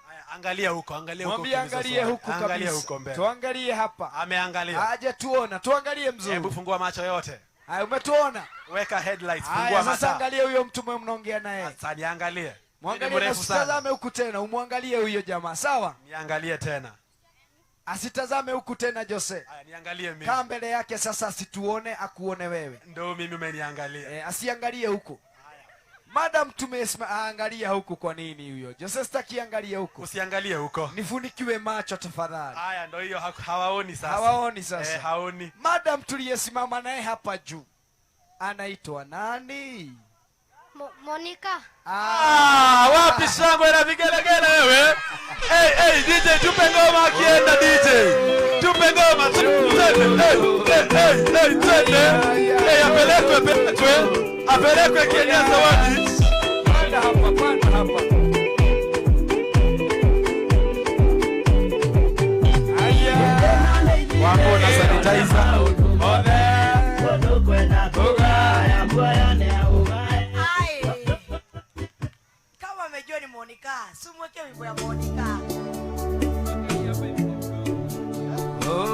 Haya, angalia huko, angalia huko. Mwambie angalie huku kabisa. Angalia huko mbele. Tuangalie hapa. Ameangalia. Aje tuona, tuangalie mzuri. Hebu fungua macho yote. Haya, umetuona? Weka headlights, fungua macho. Sasa angalia huyo mtu mnaongea naye. Sasa niangalie. Mwangalie na usitazame huku tena, umwangalie huyo jamaa, sawa? Niangalie tena. Asitazame huku tena Jose. Haya, niangalie mimi. Kaa mbele yake sasa, asituone, akuone wewe. Ndio mimi umeniangalia. Asiangalie huku. Madam tumesema angalia huku kwa nini huyo? Jose sitaki angalia huku. Usiangalie huko. Nifunikiwe macho tafadhali. Haya ndio hiyo, hawaoni sasa. Hawaoni sasa. Haoni. Madam tuliyesimama naye hapa juu anaitwa nani? Monica. Wapi shangwe na vigelegele wewe? Hey, hey, DJ tupe ngoma akienda DJ. Tupe ngoma. Twende. Hey, hey, hey, twende. Hey, apelekwe, apelekwe. Apelekwe Kenya zawadi. Panda hapa, panda hapa. Haya. Wako na sanitizer. Kama amejua ni Monica, si mweke wimbo ya Monica. Oh.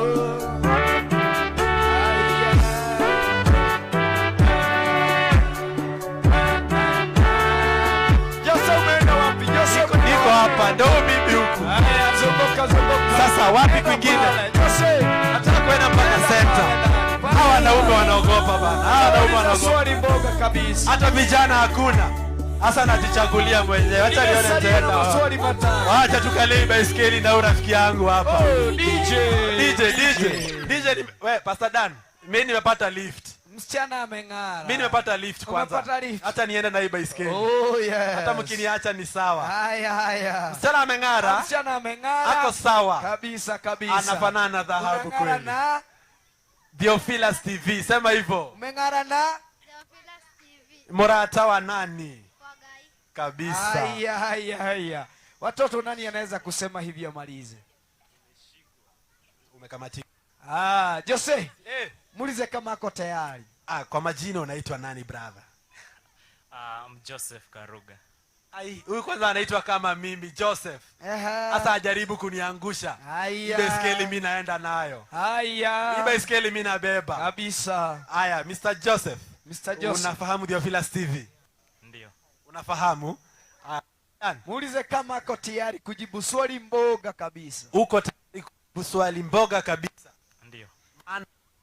Wapi kwingine? Nataka kwenda mpaka center. Hawa wanaume wanaogopa bana. Hawa wanaume wanaogopa. Swali mboga kabisa. Hata vijana hakuna. Sasa najichagulia mwenyewe. Acha nione Nimesalia na tena. maswali matano. Wacha tukalie baiskeli na rafiki yangu hapa. Oh, DJ. DJ, DJ. DJ we, Pastor Dan, mimi nimepata lift. Msichana ameng'ara. Mimi nimepata lift kwanza. Umepata lift? Hata niende na hii baiskeli. Oh, yes. Hata mkiniacha ni sawa. Haya, haya. Msichana ameng'ara. Msichana ameng'ara. Ako sawa. Kabisa kabisa. Anafanana na dhahabu Unang'ara kweli. na Theophilus TV, sema hivyo. umeng'ara na Murata wa nani? Kabisa. Haya, haya, haya. Watoto, nani anaweza kusema hivi amalize? Umekamatika. Ah, Jose. Eh. Muulize kama ako tayari. Ah, kwa majina unaitwa nani brother? I'm Joseph Karuga. Ai, huyu kwanza anaitwa kama mimi Joseph. Sasa ajaribu kuniangusha. Haya. Hii baiskeli mimi naenda nayo. Haya. Hii baiskeli mimi nabeba. Kabisa. Haya, Mr. Joseph. Mr. Joseph. Unafahamu Theophilus TV? Ndio. Unafahamu? Ah, Muulize kama ako tayari kujibu swali mboga kabisa. uko tayari kujibu swali mboga kabisa? Ndio.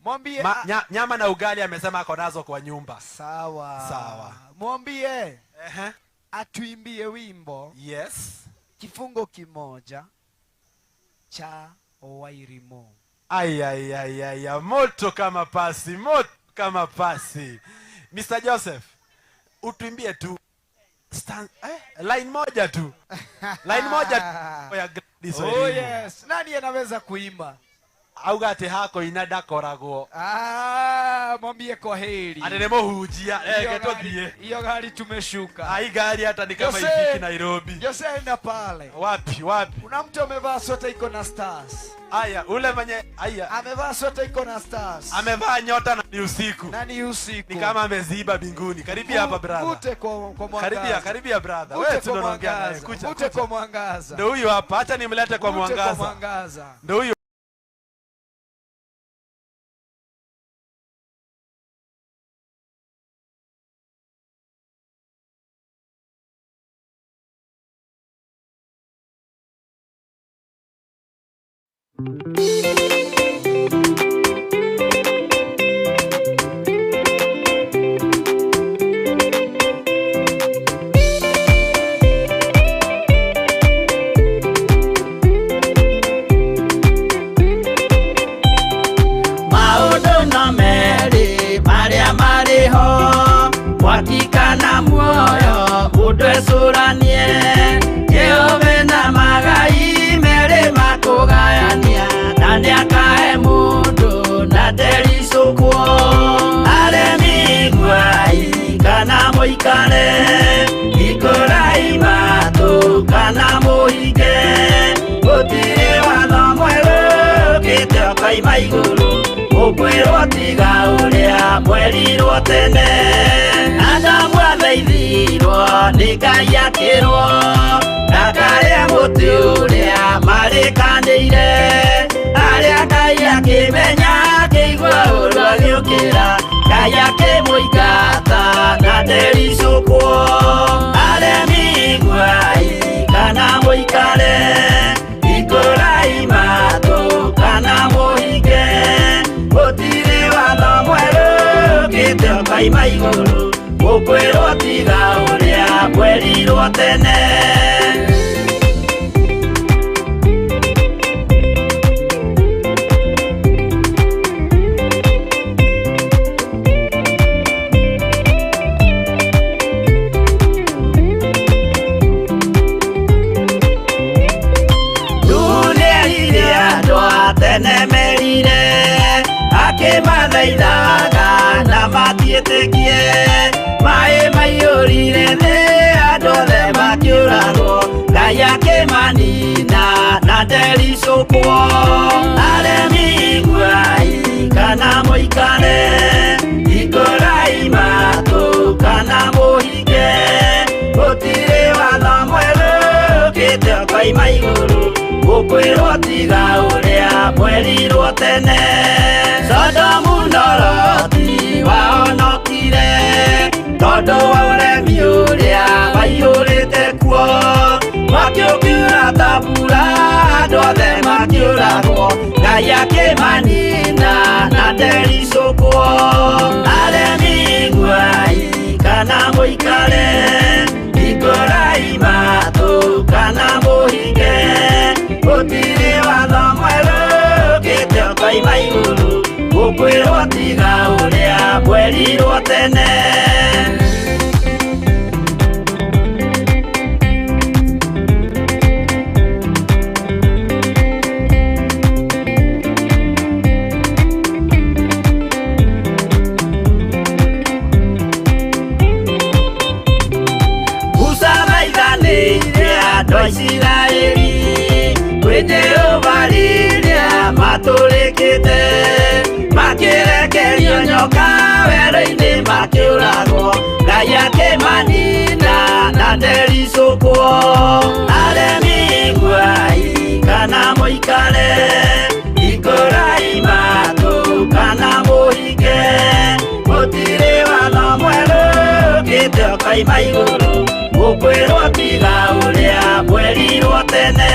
Mwambie Nyama na ugali amesema ako nazo kwa nyumba. Sawa. Sawa. Mwambie atuimbie wimbo. Yes. Kifungo kimoja cha Wairimu. Ai, ai, ai, ai, ai, moto kama pasi, moto kama pasi. Mr. Joseph, utuimbie tu line moja tu. Line moja tu ya Gladys Oh, Wairimu. yes. Nani anaweza kuimba? Auga ati hako inadakoragwo. Ah, mwambie kwa heri. Ati nĩ mũhunjia. Hiyo Reke tũthiĩ. Hiyo gari tumeshuka. Ai gari hata ni kama Jose. ifiki Nairobi. Jose, enda pale. Wapi, wapi? Kuna mtu amevaa sweta iko na stars. Aya, ule mwenye aya Amevaa sweta iko na stars. amevaa nyota na ni usiku. Na ni usiku. Ni kama ameziba binguni. Karibia hapa brother. Vute kwa mwangaza. Karibia, karibia brother. Vute Wewe kwa tu ndo unaongea naye. mwangaza. Kuja. Vute kwa mwangaza. Ndio huyu hapa. Acha nimlete kwa Vute kwa mwangaza. mwangaza. Ndio huyu. Maũndũ no merĩ marĩa marĩ ho, mwaki kana muoyo mũndũ ecũranie. Jehova na magai merĩ makũgayania, na nĩakahe mũndũ na ndericũkwo. Aremi iguai kana mũikare, hingũrai matũ kana mũhinge. Gũtirĩ watho mwerũ ũkĩte ũkoima igũrũ, ũkwĩrwo tiga ũrĩa mwerirwo tene. Adamu athaithirwo nĩ Ngai akĩrwo ndakarĩe mũtĩ ũrĩa marĩkanĩire. Arĩa Ngai akĩmenya akĩigua ũru agĩũkĩra, Ngai akĩmũingata na ndericũkwo. Aremi iguai kana mũikare, hingũrai matũ kana mũhinge. Gũtirĩ watho mwerũ ũkĩte ũkoima igũrũ, ũkwĩrwo tiga ũrĩa mwerirwo tene. Nĩerire andũ a tene merire, akĩmathaithaga na matiĩtĩkie. Maĩ maiyũrire thĩ andũ othe makĩũragwo, Ngai akĩmanina na ndericũkwo. Aremi iguai kana mũikare, hingũrai matũ kana mũhinge. Gũtirĩ watho mwerũ ũkĩte ũkoima igũrũ, ũkwĩrwo tiga ũrĩa mwerirwo tene. Sodomu na Loti wahonokire, tondũ wa ũremi ũrĩa waiyũrĩte kuo. Mwaki ũkiura ta mbura, andũ othe makĩũra. makĩũragwo Ngai akĩmanina na ndericũkwo aremi iguai kana mũikare hingũrai matũ kana mũhinge gũtirĩ watho mwerũ ũkĩte ũkoima igũrũ gũkwĩrwo tiga ũrĩa mwerirwo tene. Isiraeli kwĩ Jehova rĩrĩa matũrĩkĩte makĩrekerio nyoka werũ-inĩ makĩũragwo Ngai akĩmanina na ndericũkwo aremi iguai kana mũikare hingũrai matũ kana mũhinge gũtirĩ watho mwerũ ũkĩte ũkoima igũrũ gũkwĩrwo tiga ũrĩa mwerirwo tene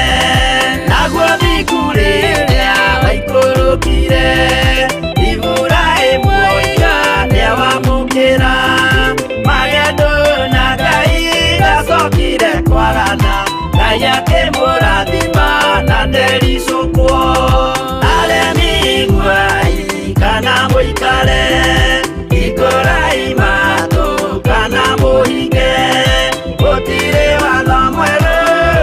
naguo thingu rĩrĩa waikũrũkire Iburahĩmu oiga nĩawamũkĩra magendo na Ngai ndacokire kwagana Ngai akĩmũrathima na ndericũkwo aremi iguai kana mũikare hingũrai matũ kana mũhinge gũtirĩ watho mwerũ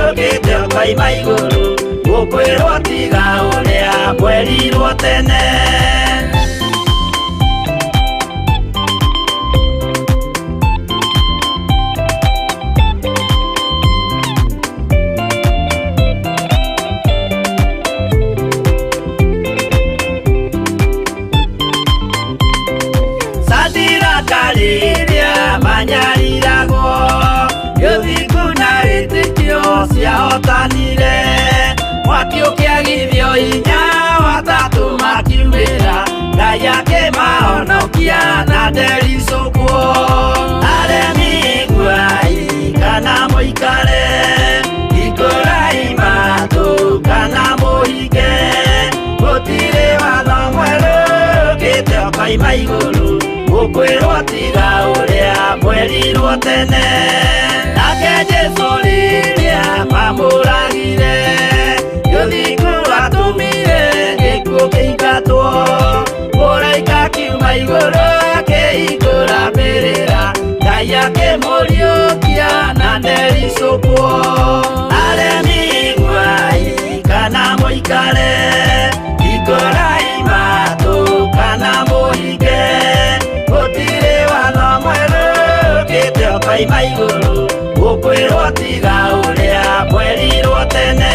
ũkĩte ũkoima igũrũ gũkwĩrwo tiga ũrĩa mwerirwo tene. Sadiraka rĩrĩa manyariragwo gĩthingu na wĩtĩkio ciahotanire mwaki ũkĩagithio hinya watatũ makiumĩra Ngai akĩmahonokia na ndericũkwo aremi iguai kana mũikare hingũrai matũ kana mũhinge gũtirĩ watho mwerũ ũkĩte ũkoima igũrũ gũkwĩrwo tiga ũrĩa mwerirwo tene nake Jesũ rĩrĩa mamũragire gĩthingu atũmire gĩkuũ kĩingatwo mũraika akiuma igũrũ akĩhingũra mbĩrĩra Ngai akĩmũriũkia na ndericũkwo aremi iguai kana mũikare hingũrai matũ kana mũhinge gũtirĩ watho mwerũ ũkĩte ũkoima igũrũ gũkwĩrwo tiga ũrĩa mwerirwo tene.